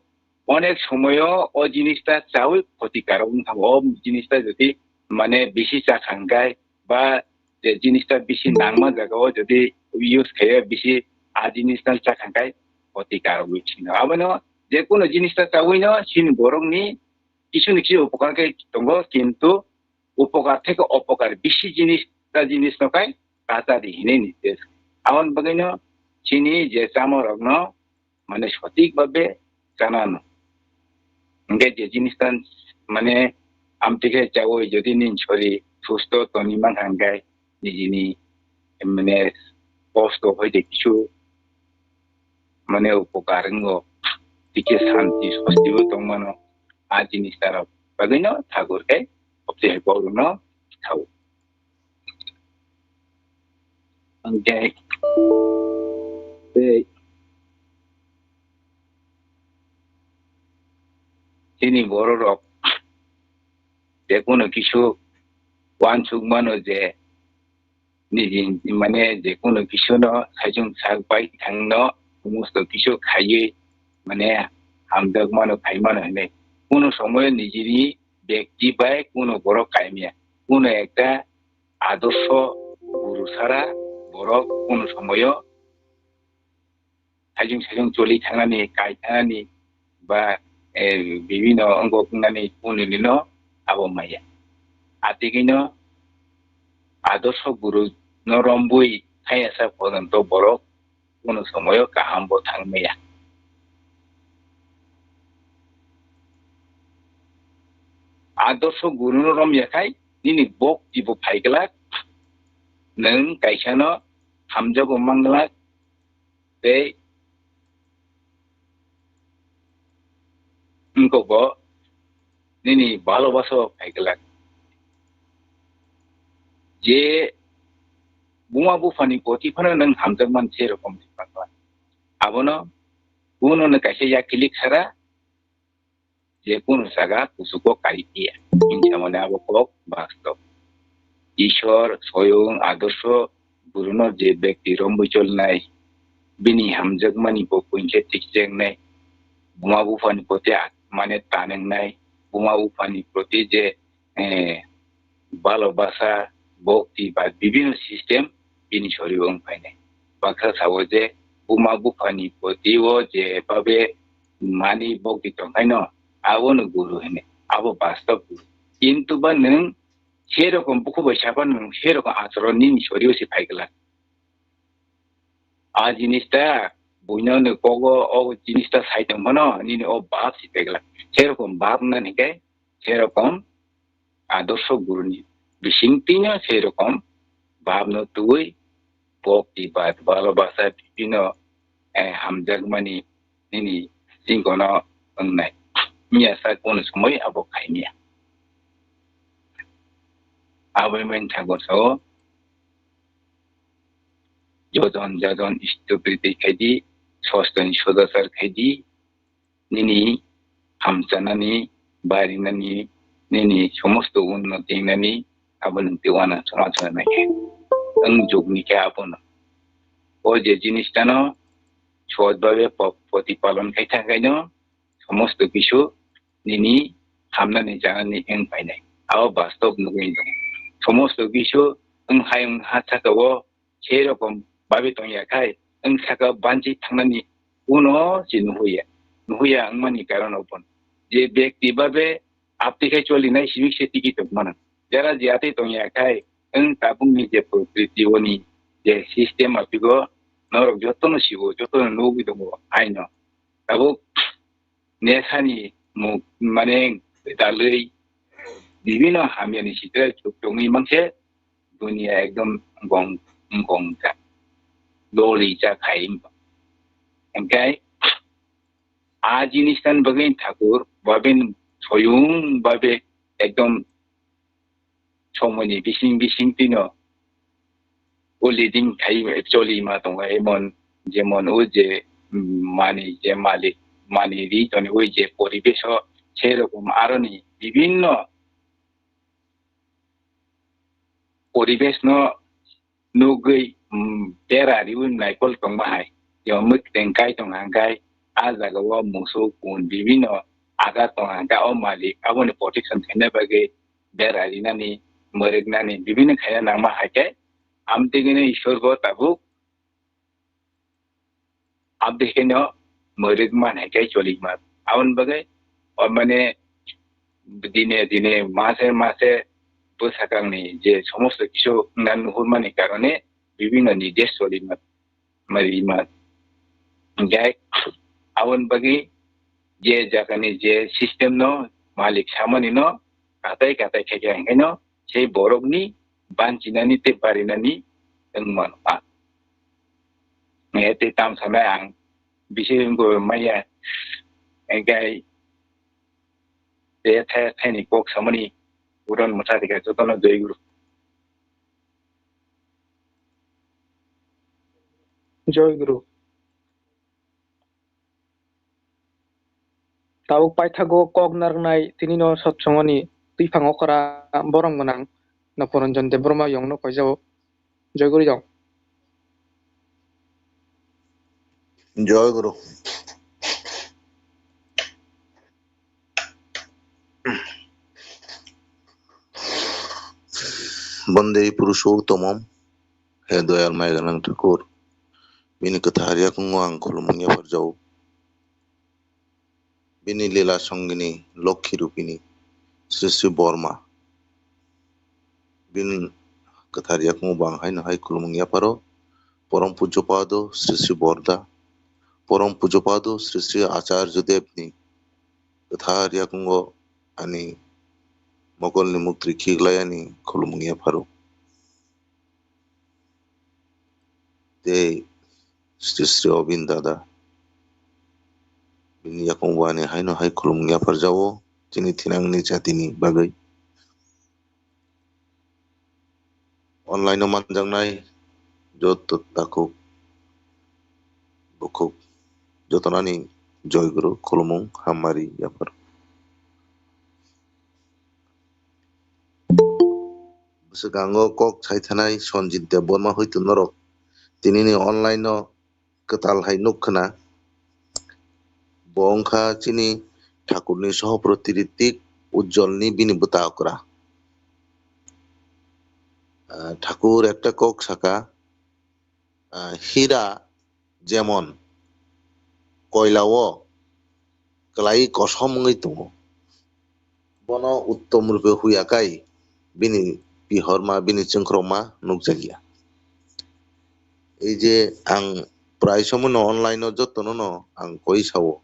onek somoyo o jinis ta chawi khotikarok wng thango. O jinis ta jodi mane bisi cha kha hwnkhe ba je jinis ta bisi nangma jaga o jodi use khaiya bisi a jinis ta cha kha hwnkhe khotikarok wi sino. Abono je kono jinis ta chawi no sini borok ni kisu ni kisu upokar khe tongo, kintu upokar theke opokar bisi jinis ta jinis no kai kacha di hinwi ni test. Aboni bagwi no chini je chama rok no mane sotik babe chana no. Hingke je jinis ta mane amtwi khe chawi jodi ni sori susto toni mankha hingke nijini mane kosto hoide kisu mane upokar wngo, tike santi sostibo tongmano, a jinis tarok bagwino thakur khe obse hai borokno thao. Hingke tei chini bororok je kono kisu uansuk mano je niji mane je kono kisu no saichung sak bai thang no somosto kisu khaiwi mane hamjak mano khai mano hinwi kono somoyo nijini bekti bai kono borok kaimya kono ekta adorsho guru sara borok kono somoyo saichung saichung choli thangnani, kai thangnani, ba, eh, bibino wngkok wngnani unini no abo maya. Atigino adorsho guru no rombui thaya sa porjonto borok kono somoyo kaham bo thang maya. Adorsho guru no romya khai nini bok tibo phai glak, nwng kaisa no hamjago man glak, tei wngkok bo nini balo baso phai glak. Je buma buphani poti phano nwng hamjak man se rokom se pakla. Abono kuno no kaisa yakilik sara je kono jaga kuchugo kari phiya. Hinsa mane abo kok bastob. Ishwar, soyong, adorsho, guruno je bekti rombui cholnai, bini hamjakmani bo puinse tikchengnai, buma buphani proti a-, mane tanengnai, buma buphani proti je, eh, balo basa, bokti ba bibino system bini sori wng phainai. Baksa sao je buma buphani proti o je babe mani bokti tongkhaino, abono guru hini, abo bastob guru. Kintu ba nwng serokom bukhu bai sapa nwng serokom achoron nini sorio se phai glak. A jinis ta buino ni kogo o jinis ta sai tong phano nini o bap si phai glak. Serokom bap na hingke serokom adorsho guruni bisingtwino serokom bap no twi bokti ba balo basa bibino, eh, hamjakmani nini chingkono wngnai. Miya sa kono somoi abo khaimya. Abo mani thago sao jojon jajon istopriti khaidi, sostoni sodachar khaidi, nini hamchanani, barinani, nini somosto unnoti wngnani, abo nwng tei uanang songma songna nai khe. Wng jugni khe abono. O je jinis tano sot babe po-, protipalon khai thang khaino, somosto kisu nini hamnani chanani wng phainai. Abo bastob nugwi tongo. Somosto kisu wng hai wng ha saka o sei rokom babe tongya khai, wng saka banchi thangnani uno se nuhuya. Nuhuya wngmani karon obo. Je bekti babe apti khai cholinai simi se tiki tongmana. Jara je atwi tongya khai, wng tabukni je prokriti oni je system apigo norok jotono sibo, jotono nugwi tongo aino. Tabuk nesani muk mane dalwi bibino hamyani sitra chuk tongwi mangse dunia ekdom gong, gong ja. Loli ja khai. Engkai a jinis tan bagwi thakur babin soyung babe ekdom somoini bising bising tino o leading khai actually ma tongo emon jemon o je, mm, mani je malik mani ri toni o je poribesh o sei rokom aroni bibinno poribesh no nugwi, mm, bera riwi naikol tongma hai. Yo mwkteng kai tong hangkai, a jaga o musuk kun bibino agar tong hangkai, o malik aboni protection khaina bagwi bera rinani, mwrwknani bibino khaina nangma hai khe, amtwgwino Ishwar bo tabuk abdi heno mwrwk man hai khe cholik man. Aboni bagwi o mane dine dine mase mase bwsakangni je somosto kisu wngna nuhurmani karone bibinno ni desh choli man, mari man. Hinkhe aboni bagwi je jagani je system no malik samani no katai katai khaikha hinkhe no sei borokni banchinani tei barinani wng mano. E tei tam sanai ang bisi wngwi maya, engkai tei thai thaini kok samani uron mwthari kha jotono joi guru. Joi guru. Tabuk paithago kok narwknai tinino sotsongoni twiphang okra borom gwnang Noporanjan Debbarma yongno koijao. Joi guru yong. Joi guru. Bondei Purushottomam, he doyal maya gwnang Thakur, bini kwthar yakungo ang khulumung yapharjao. Bini lila songini lokhi rupini Sri Sri Borma. Bini kwthar yakungo bo ang haino hai khulumung yapharo, Porom Pujyo Pado Sri Sri Borda, Porom Pujyo Pado Sri Sri Acharya Devni kwthar yakungo ani mokolni muktri khiklai ani khulumung yapharo. Tei Sri Sri Obin Dada. Bini yakungo bo ani haino hai khulumung yapharjao, chini thinangni jatini bagwi. Online o manjaknai joto takhuk bukhuk jotonani joi guru khulumung hammari yaphar. Bwswkango kok saithanai Sanjit Debbarma hoito norok tinini online o kwtal hai nuk khna. Bo wngkha chini Thakurni sohopotri Ritik Ujjwalni bini bwta okra. Ah, Thakur ekta kok saka, ah, hira jemon koila o kwlai kosom wngwi tongo. Bono uttom rupe huya kai bini pihorma, bini chwngkhrokma nukjakya. Ei je ang prai somono online o jotono no ang koi sao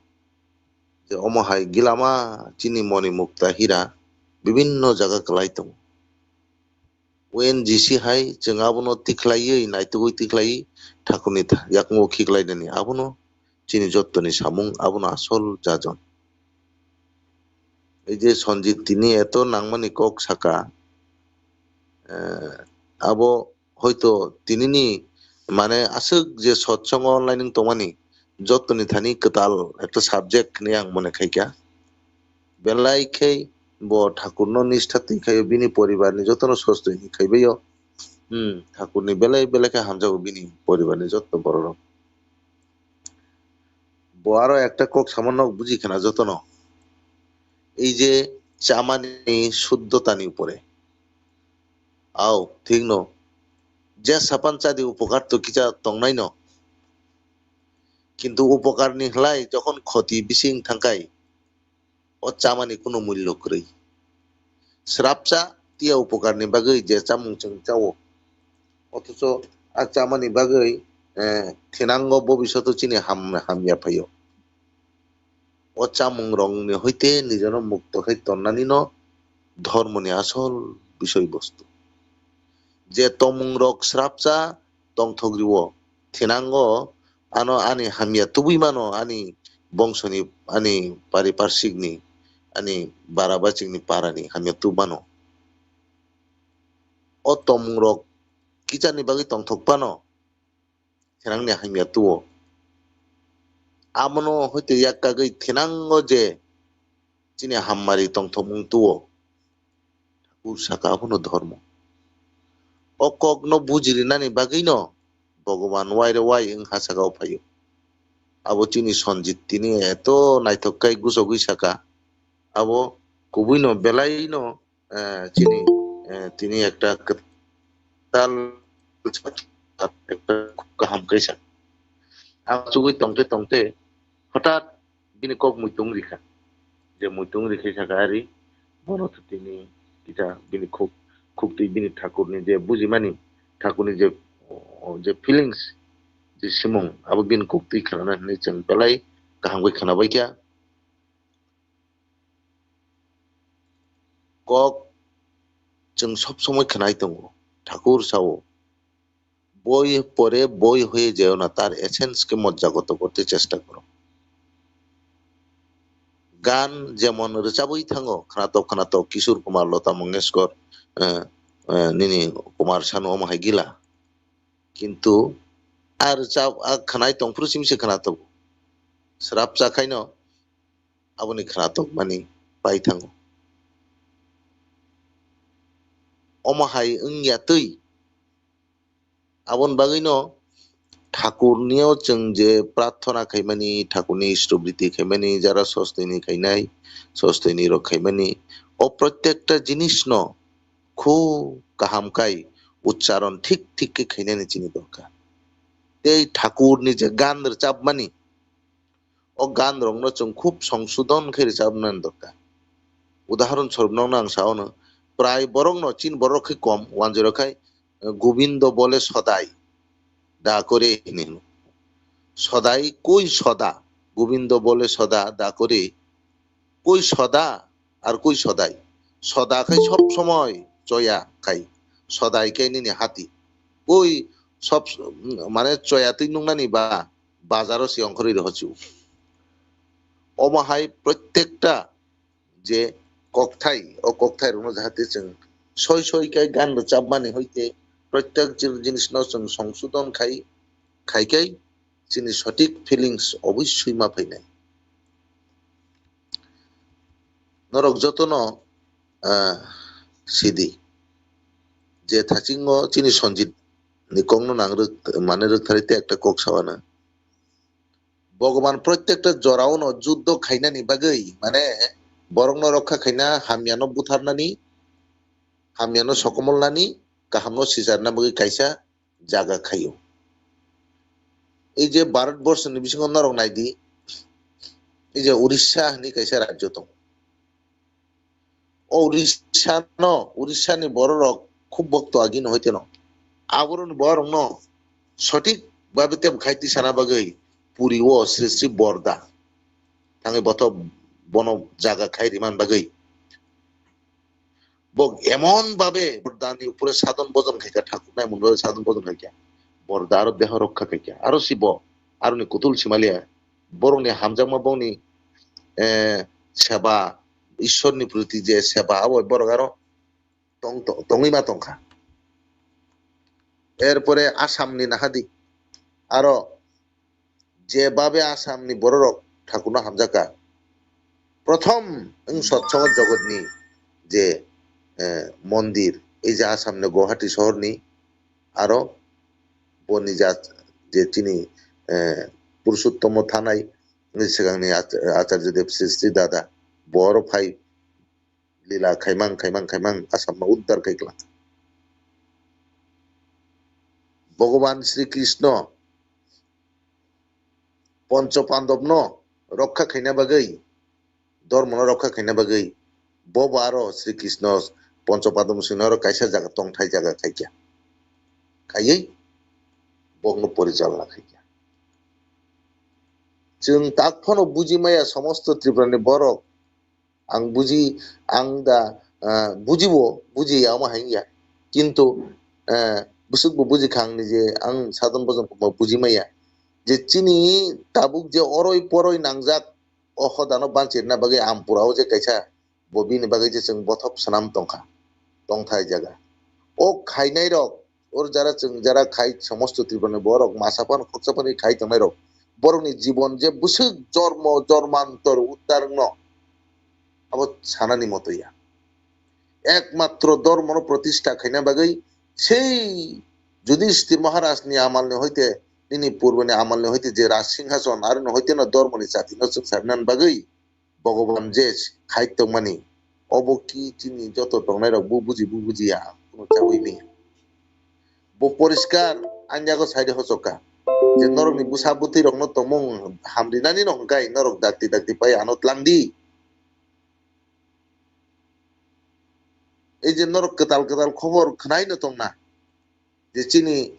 je omo hai gilama chini moni mukta hira bibinno jaga kwlai tongo. O N G C hai chwng abono tikhlaiwi, naitugwi tikhlaiwi, thakurni tha-, yakungo khiklainani abono chini jottoni samung, abono asol jajon. Ei je Sanjit tini eto nangmani kok saka, eh, abo hoito tinini mane aswk je sotsongo online wng tongmani jottoni thani kwtal ekta subject hinwi ang mone khaikha. Belai khe bo Thakurno nistha twi khaio, bini poribarni jotono sostwi ni khaibaio. Hmm, Thakurni belai belai khe hamjago bini poribarni joto bororok. Bo aro ekta kok samo nok buji khna jotono. Ei je chamani suddhotani upore. Au, thik no. Je sapan chadi upokar to kicha tongnai no. Kintu upokarni hlai jokhon khoti bising thangkai, o chamani kunu mullo kwrwi. Srapsa tiya upokarni bagwi je chamung chwng chao, othocho a chamani bagwi, eh, thinango bobishoto chini ham-, hamya phaio. O chamung rokni hoite nijono mukto khai tonnani no dhormoni asol bisoi bostu. je tongmung rok srapsa tongthok rio, thinango ano ani hamya tubui mano, ani bongsoni, ani pariparshik ni, ani barabachik ni para ni hamya tub mano. O tongmung rok kichar ni bagwi tongthok phano, thinang ni hamya tuo. Abono hoite yak kagwi thinango je chini hammari tongthokmung tuo. Thakur saka abono dhormo. O kokno bujirinani bagwino Bhogoban waire wai wng ha saka o phaio. Abo chini Sanjit tini eto naithok khai gusogwi saka. Abo kubuino belaino, eh, chini, eh, tini ekta kwtal, ekta kaham kaisa. Ang chugwi tongte tongte hothat bini kok muitung rikha. Je muitung rikhe saka ari, bono to tini kita bini khuk, khuktwi bini thakurni je bujimani, thakurni je, je feelings, je simung, abo bini khuktwi khanana hinwi chwng belai kaham khe khanabaikha. Kok chwng sob somoi khwnai tongo. Thakur sao, "Boi pore boi hoye jeo na, tar essence ke mot jagoto korte chesta koro." Gan jemon rwchabwi thango, khwnatok khwnatok Kishore Kumar, Lata Mangeshkar, eh, eh, nini Kumar Sanu omo hai gila. Kintu a rwchab, a khwnai tongphuru simi se khwnatok. Srapsa khaino aboni khwnatok mani pai thango. Omo hai wngya twi. Aboni bagwino Thakurnio chwng je prarthana khaimani, Thakurni istobriti khaimani, jara sostini khainai, sostini rok khaimani, o protekta jinisno khub kaham kai uchcharon thik thik khe khainani chini dorkar. Tei Thakurni je gan rwchapmani, o gan rokno chwng khub songsodon khe rwchabnani dorkar. Udahoron sororup nokno ang sa ono, prai borokno, chini borok khe kom, wanjwi rok khai, eh, "Gobindo bole sodai da kore" hinwi hino. Sodai koi soda, "Gobindo bole soda da kore", koi soda ar koi sodai. Soda khai sob somoi choya khai, sodai khai nini hati. Koi sob, mane choya twi nungnani ba bazaro se ongkhorwi rohochu. Omo hai protekta je kokthai, o kokthai rokno jahate chwng soi soi khe gan rwchapmani hoite protek jin-, jinisno chwng songsodon khai, khai khe chini sothik feelings obossoi ma phainai. Norok jotono, ah, sidi je thachingo chini Sanjit ni kokno nang rwk, mane rwktharwi tei ekta kok sawana. Bhogoban protekta jorao no juddo khainani bagwi, mane borokno rokha khaina, hamyano butharnani, hamyano sokomolnani, kahamno sijarna bagwi kaisa jaga khaio. Ei je Bharat borso ni bisingo norok naidi, ei je Orissa hinwi kaisa rajyo tongo. O Orissa no, Orissa ni borok rok khub bokto agi no hoite no. Aboroni borok no sothik babe tei khai tisana bagwi puri o Sri Sri Borda thangwi bothop bono jaga khai riman bagwi. Bo emon babe Borda ni upore sadon bojon khaikha, thakur nai mun babe sadon bojon khaikha. Borda aro deho rokha khaikha. Aro si bo, aro ni kutul simalia. Borok ni hamjakma bongni, eh, seba, Ishwar ni proti je seba, abo borok aro tong, tong, tongwi ma tongkha. Erpore Assam ni nahadi aro je babe Assam ni bororok thakurno hamjakha. Prothom wng sotsogo jogotni je, eh, mondir, ei je Assam ni Guwahati sohorni aro boni jat je chini, eh, Purushottomo thanai ni swkangni Ach-, Acharya Dev Sri Sri Dada bo oro phai lila khaimang, khaimang, khaimang Assam no uddar khai klang. Bhogoban Sri Krishna Poncho Pandab no rokha khaina bagwi, dhormo no rokha khaina bagwi, bo bo aro Sri Krishna Poncho Pandab sino aro kaisa jaga tongthai jaga khaikha. Khaiwi bokno porichalna khaikha. Chwng tak phano buji maya somosto Tripura ni borok. Ang buji, ang da, ah, bujibo, buji ya omo hai ya. Kintu eh, bwswk bo buji kha ang nije, ang sadon bojon bo buji maya. Je chini tabuk je oroi poroi nangjak, o hodano banchirna bagwi Ampura o je kaisa bo bini bagwi je chwng bothop swnam tongkha, tongthai jaga. O khainai rok, or jara chwng jara khai somosto Tripura ni borok masa phano khoroksa phano khai tongnai rok, borokni jibon je bwswk jormo jormantor uddar wngno, abo sanani moto ya. Ekmatro dhormono protistha khaina bagwi sei Yudhishthir Maharajni amalni hoite, nini purwoni amalni hoite je Raj Singhason aroni hoiteno dhormoni chatino chwngsarinani bagwi Bhogoban je khai tongmani, obo ki chini joto tongnairok bo buji bo bujiya, kunu chaui manya. Bo poriskar ani yago saide hochokha je norokni bwsa bwtwi rokno tongmung hamrinani no hwnkhe norok dakti dakti pai ano tlangdi. Ei je norok kwtal kwtal khobor khwnaino tongna, je chini,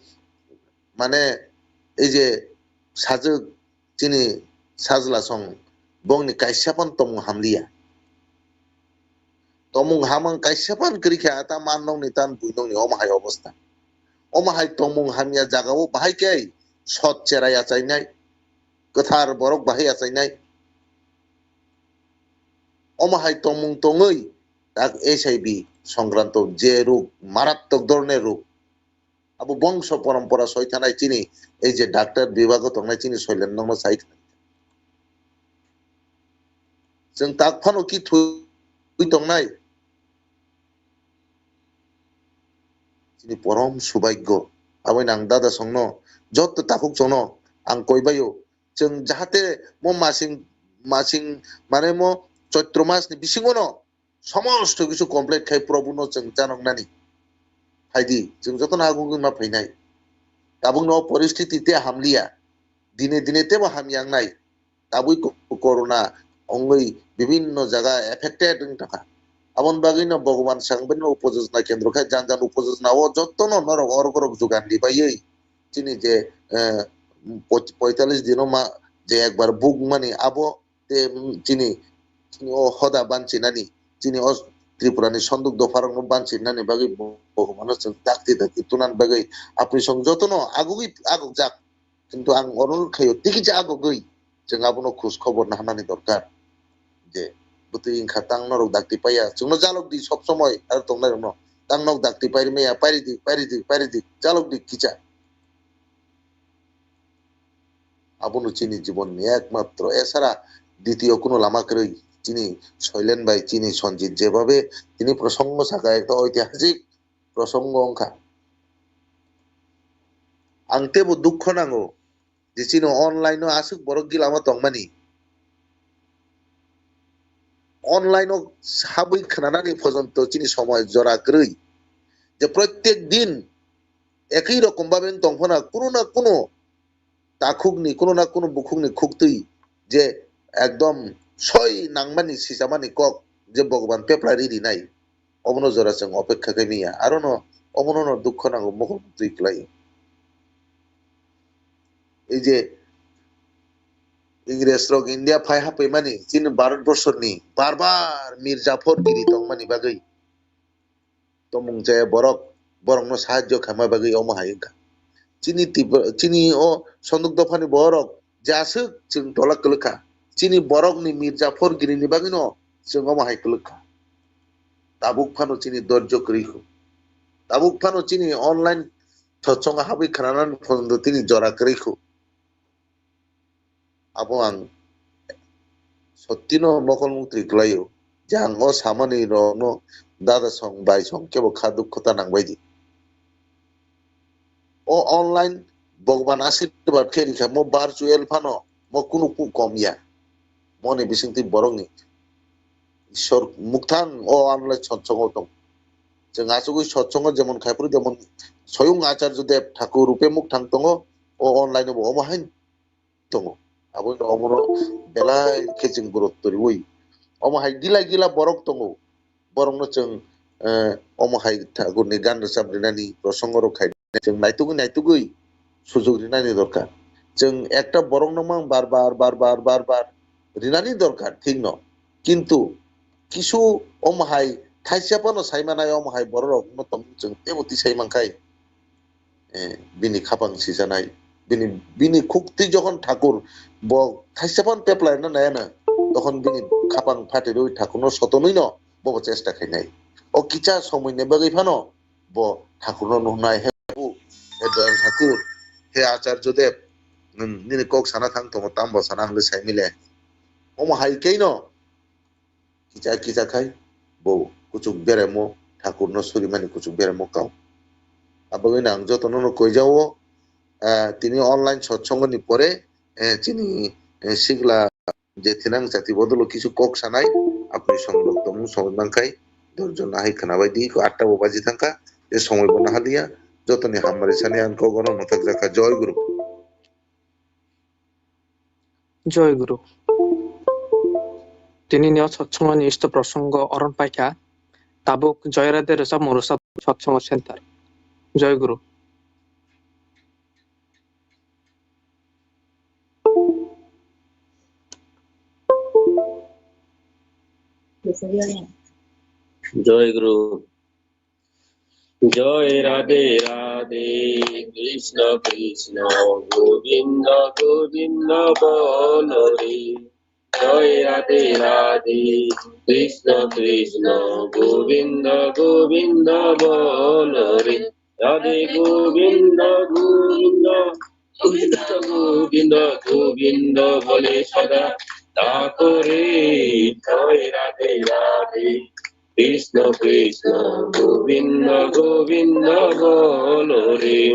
mane, ei je sajwk chini sajla song bongni kaisa phano tongmung hamliya. Tongmung hamang kaisa phano kwrwi kha, ta man nokni tan bui nokni omo hai obostha. Omo hai tongmung hamya jagao bahai khe sot cherai achainai, kwthar borok bahai achainai. Omo hai tongmung tongwi tak H I V songkranto je ruk, marattok dhoroner ruk, abo bongso porompora soi thanai chini ei je doctor bibago tongnai chini Soilen nokno sai thani. Chwng tak phano ki thui tongnai? Chini porom subhagyo. Aboni ang dada songno, jotto takhuk songno ang koibaio. Chwng jahate mo masing, masing, mane mo Choitro masni bisingono somosto kisu complete khai Probhuno chwng chanoknani. Phaidi, chwng jotono agugwi ma phainai. Tabukno o poristiti te hamliya. Dine dine tebo hamya wngnai. Tabui ko-, corona wngwi bibinno jaga affected wng thangkha. Aboni bagwino Bhogoban Sangberino upojojna kendro khe jan jan upojojna o jottono norok orok orok jugan ribaiwi chini je, eh, poit-, poitalis dino ma je ekbar buk mani abo te, mm, chini, chini o hoda banchinani, chini o Tripurani sonduk dopharokno banchinani bagwi Bhogobano chwng dakti dakti tunani bagwi apni song jotono agugwi agukjak. Kintu ang oro khaio, tei kisa agogwi chwng abono khoj khobor naharnani dorkar. Je bwtwi wngkha tang norok dakti paiya, chwngno jalok di sob somoi aro tongnairokno. Tang nok dakti pairi maya, pairi di, pairi di, pairi di, jalok di kisa. Abono chini jibonni ekmatro, esara ditiyo kuno lama kwrwi. Chini Soilen bai chini Sonjit jebabe tini prosongo saka, ekta oitihasik prosongo wngkha. Ang tebo dukho nango. Je chini online o aswk borok gilama tongmani, online o habwi khwnanani porjonto chini somoi jora kwrwi, je protyek din ekoi rokom bhabe wng tong phano kuno na kuno takhukni, kuno na kuno bukhukni khuktwi je ekdom soi nangmani sichamani kok je Bhogoban pepla ri rinai. Obono jora chwng opekha khe manya. Arono obono no dukho nango, mokol twi klai. Ei je Ingres rok India phai haphaimani chini Bharat borsoni bar bar Mir Japhor giri tongmani bagwi, tomung chaya borok, borokno sahajyo khaima bagwi omo hai wngkha. Chini Tripura, chini o Sonduk dophani borok je aswk chwng tola kwlwkha, chini borokni Mir Japhor girini bagwino chwng omo hai kwlwkha. Tabuk phano chini dorjo kwrwi kho. Tabuk phano chini online sotsongo habwi khwnanani porjonto tini jora kwrwi kho. Abo ang sottino mokol mukti kwlaio je ang o samani rokno dada song bai song kebo kha dukho ta nangbaidi. O online Bhagwan ashirbad khe rikha, mo virtual phano mo kunu ku kom ya. Moni bisingtwi borokni Ishwar mukthang o online sotsongo tong. Chwng achugwi sotsongo jemon khaiphuru jemon Soyung Acharya Dev Thakur rupe mukthang tongo, o online bo omo hain tongo. Abo omono belai khe chwng gurutto riwi. Omo hai gila gila borok tongo. Borokno chwng, eh, omo hai Thakurni gan rwchap rinani prosongo rok khai chwng naitugwi naitugwi sujug rinani dorkar. Chwng ekta borokno mang bar bar, bar bar, bar bar rinani dorkar, thik no. Kintu kisu omo hai thaisa phano sai manai omo hai borok rokno tong chwng teibo tisai mankhai. eh, bini khapang sijanai, bini, bini khukti jokhon thakur bo thaisa phano peplaina naya na, tokhon bini khapang phatirwi thakurno sotonwi no bobo chesta khainai. O kicha somoini bagwi phano bo thakurno nuhnai, "He bu, he doyal thakur, he acharjo dev, nwng nini kok sana thang tongo, tambo sana hwnwi saimile." Omo hai khe no kicha kicha khai bo kuchuk beremo, thakurno surimani kuchuk beremo kau. Abagwino ang jotono no koijao, ah, tini online sotsongoni pore, eh, chini, eh, sigla je thinang jati bodolo kisu kok sanai, apni song rok tongmung song nangkhai, dorjo nahai khwnabai di, ko atta bo baji thangkha, je somoi bo nahaliya, jotoni hamari sani ang kok ono mwthak jakha. Joy Guru. Joy Guru. Tini ni o sotsongoni isto prosongo oron paikha. Tabuk Joy Radhe rwchapmung rwchap sotsongo center. Joy Guru. Joy Guru. Joy Radhe Radhe, Krishna Krishna, Govinda Govinda bolo re. Joy Radhe Radhe, Krishna Krishna, Govinda Govinda bolo re. Radhe Govinda Govinda, Govinda Govinda, Govinda bole sada thakore. Joy Radhe Radhe, Krishna Krishna, Govinda Govinda bolo re.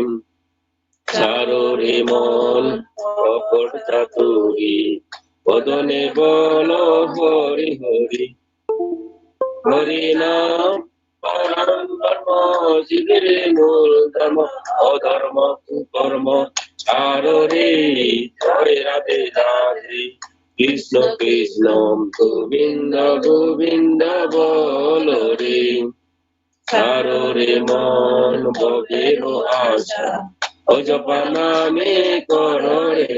Charo re mon, prokot chakuri, bodone bolo Hari Hari. Hari nam param dharma, jibir mul dharma, adharma kukarma charo re. Joy Radhe Radhe, Krishna Krishna, Govinda Govinda bolo re. Charo re mon, bobero asha, o japa name koro re.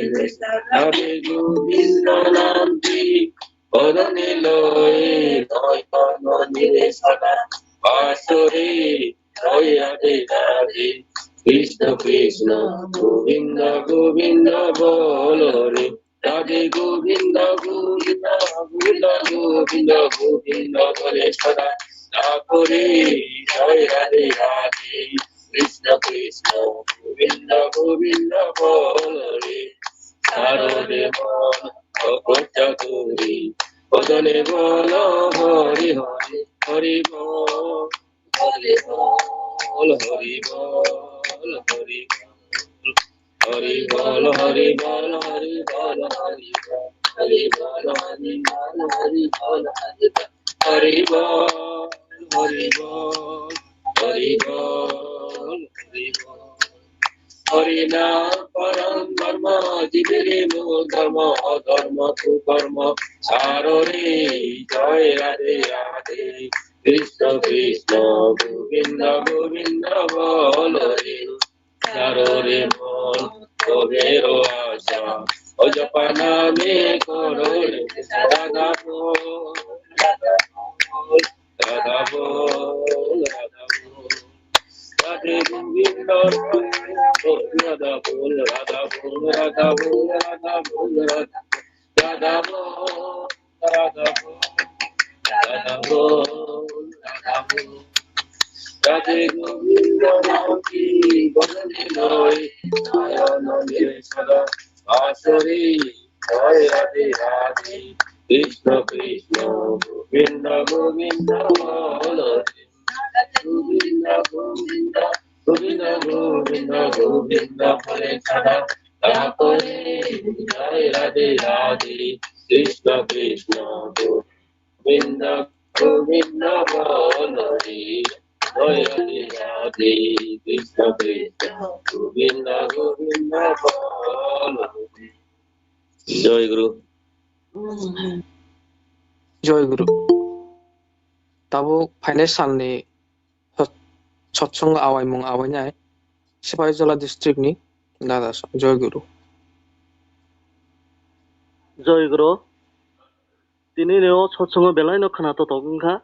Radhe Govinda nam ki, bodone loi, noi kono nire sada, basore, Joy Radhe Radhe, Krishna Krishna, Govinda Govinda bolo re. Radhe Govinda, Govinda, Govinda, Govinda, Govinda, bole sada thakore. Joy Radhe Radhe, Krishna Krishna, Govinda, Govinda, bole. Charo re mon, prokot chakuri, bodone bolo Hari Hari, Hari bol. Hari bol, Hari bol, Hari bol. Hari bol, Hari bol, Hari bol, Hari bol. Hari bol, Hari bol, Hari bol, Hari bol. Hari bol, Hari bol, Hari bol, Hari bol. Hari nam param dharma, jibir mul dharma, adharma kukarma charo re. Joy Radhe Radhe, Krishna Krishna, Govinda Govinda bolo re. Charo re mon, bobero asha, o japa name koro re. Radha bol, Radha bol, Radha bol, Radha bol. Radhe Govinda, Radha bol, Radha bol, Radha bol, Radha bol, Radha. Radha bol, Radha bol, Radha bol, Radha bol. Radhe Govinda nam ki, bodone loi, noyone sada basore. Joy Radhe Radhe, Krishna Krishna, Govinda Govinda bolo re. Govinda, Govinda, Govinda, Govinda, Govinda bole sada thakore. Joy Radhe Radhe, Krishna Krishna, Govinda, Govinda bolo re. Joy Radhe Radhe, Krishna Krishna, Govinda, Govinda bolo re. Joy Guru. Joy Guru. Tabuk phainai salni sot-, sotsongo awaimung awainai Sipahijola district ni dada sa-, Joy Guru. Joy Guru. Tini ni o sotsongo belai no khwna totok wngkha.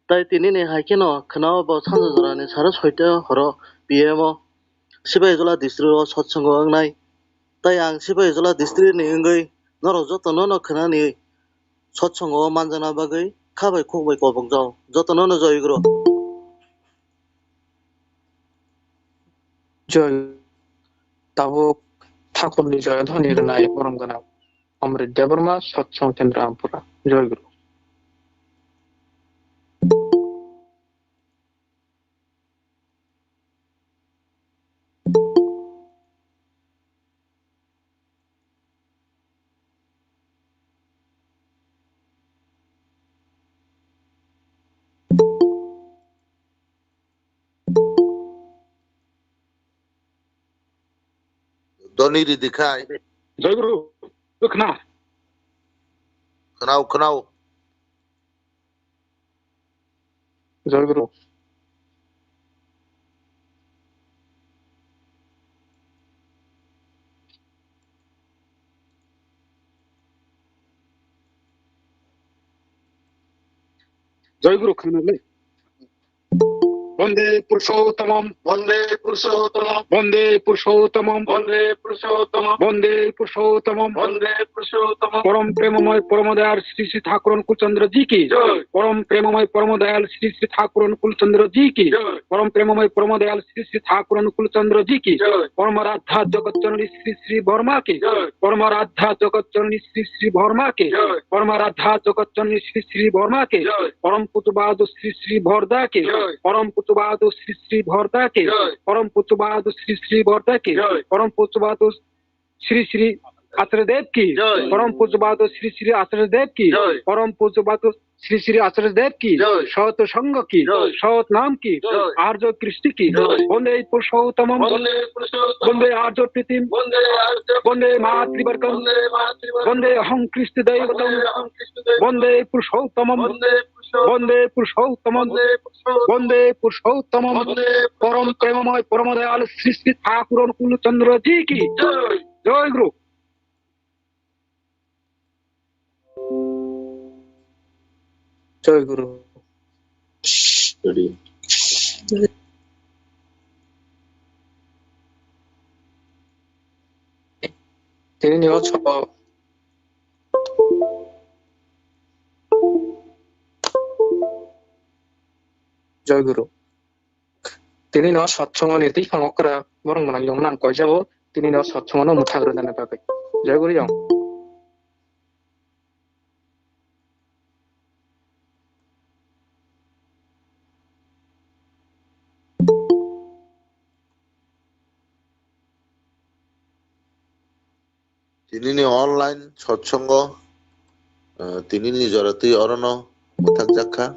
Tai tini ni hai kheno khwna o bo sanja jora ni sara soita horo P M o Sipaijala district o sotsongo wngnai. Tai ang Sipaijala district ni wngwi norok jotono no khwnani sotsongo manjakna bagwi kha bai khuk bai kobok jao. Jotono no joy guru. Joy. Tabuk thakurni joy dhoni rwnai borom gwnang Amrit Debbarma, Satsang Kendra Ampura. Joy Guru. Doni ridi khai. Joy Guru, khna. Khnao, khnao. Joy Guru. Joy Guru khna le. Bande Purushottamam, Bande Purushottamam, Bande Purushottamam, Bande Purushottamam, Bande Purushottamam, Bande Purushottamam. Param Premamay Param Dayal Shri Shri Thakur Anukul Chandra Ji Ki Joy. Param Premamay Param Dayal Shri Shri Thakur Anukul Chandra Ji Ki Joy. Param Premamay Param Dayal Shri Shri Thakur Anukul Chandra Ji Ki Joy. Param Aradhya Jagat Janani Shri Shri Borma Ki Joy. Param Aradhya Jagat Janani Shri Shri Borma Ki Joy. Param Aradhya Jagat Janani Shri Shri Borma Ki Joy. Param Pujabado Shri Shri Borda Ki Joy. Param Pujabado Shri Shri Borda Ki Joy. Param Pujabado Shri Shri Borda Ki Joy. Param Pujabado Shri Shri Acharya Dev Ki Joy. Param Pujabado Shri Shri Acharya Dev Ki Joy. Param Pujabado Shri Shri Acharya Dev Ki Joy. Sat Sangha Ki Joy. Sat Nam Ki Joy. Arya Kristi Ki Joy. Bande Purushottamam. Bande Purushottamam. Bande Arya Pritim. Bande Arya Bande Matrivargam. Bande Matrivargam. Bande Aham Kristi Daivatam. Bande Aham Kristi Daivatam. Bande Purushottamam. Bande Purushottamam. Bande Purushottamam. Bande Purushottamam. Bande Purushottamam. Bande Param Premamay Param Dayal Shri Shri Thakur Anukul Chandra Ji Ki Joy. Joy Guru. Joy Guru. Tini ni o sabo. Joy Guru. Tini no satsongo ni twi phang okra borok mwnang yong nang koi jabo, tini no satsongo no mwthang rwna bagwi. Joy Guru yong. Tinini online satsongo, eh, tinini jora twi orono mwthakjak kha.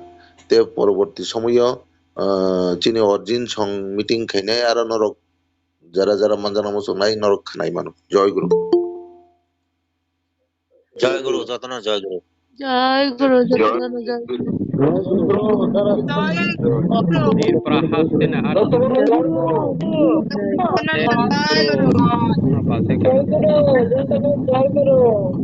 Tei poroborti somoyo, eh, chini orjin song meeting khainai aro norok jara jara manjakna muchungnai norok khnai mano. Joy Guru. Joy Guru, jotono Joy Guru. Joy Guru, jotono Joy Guru. Joy Guru. Tipra haste na har. Joy Guru. Joy Guru.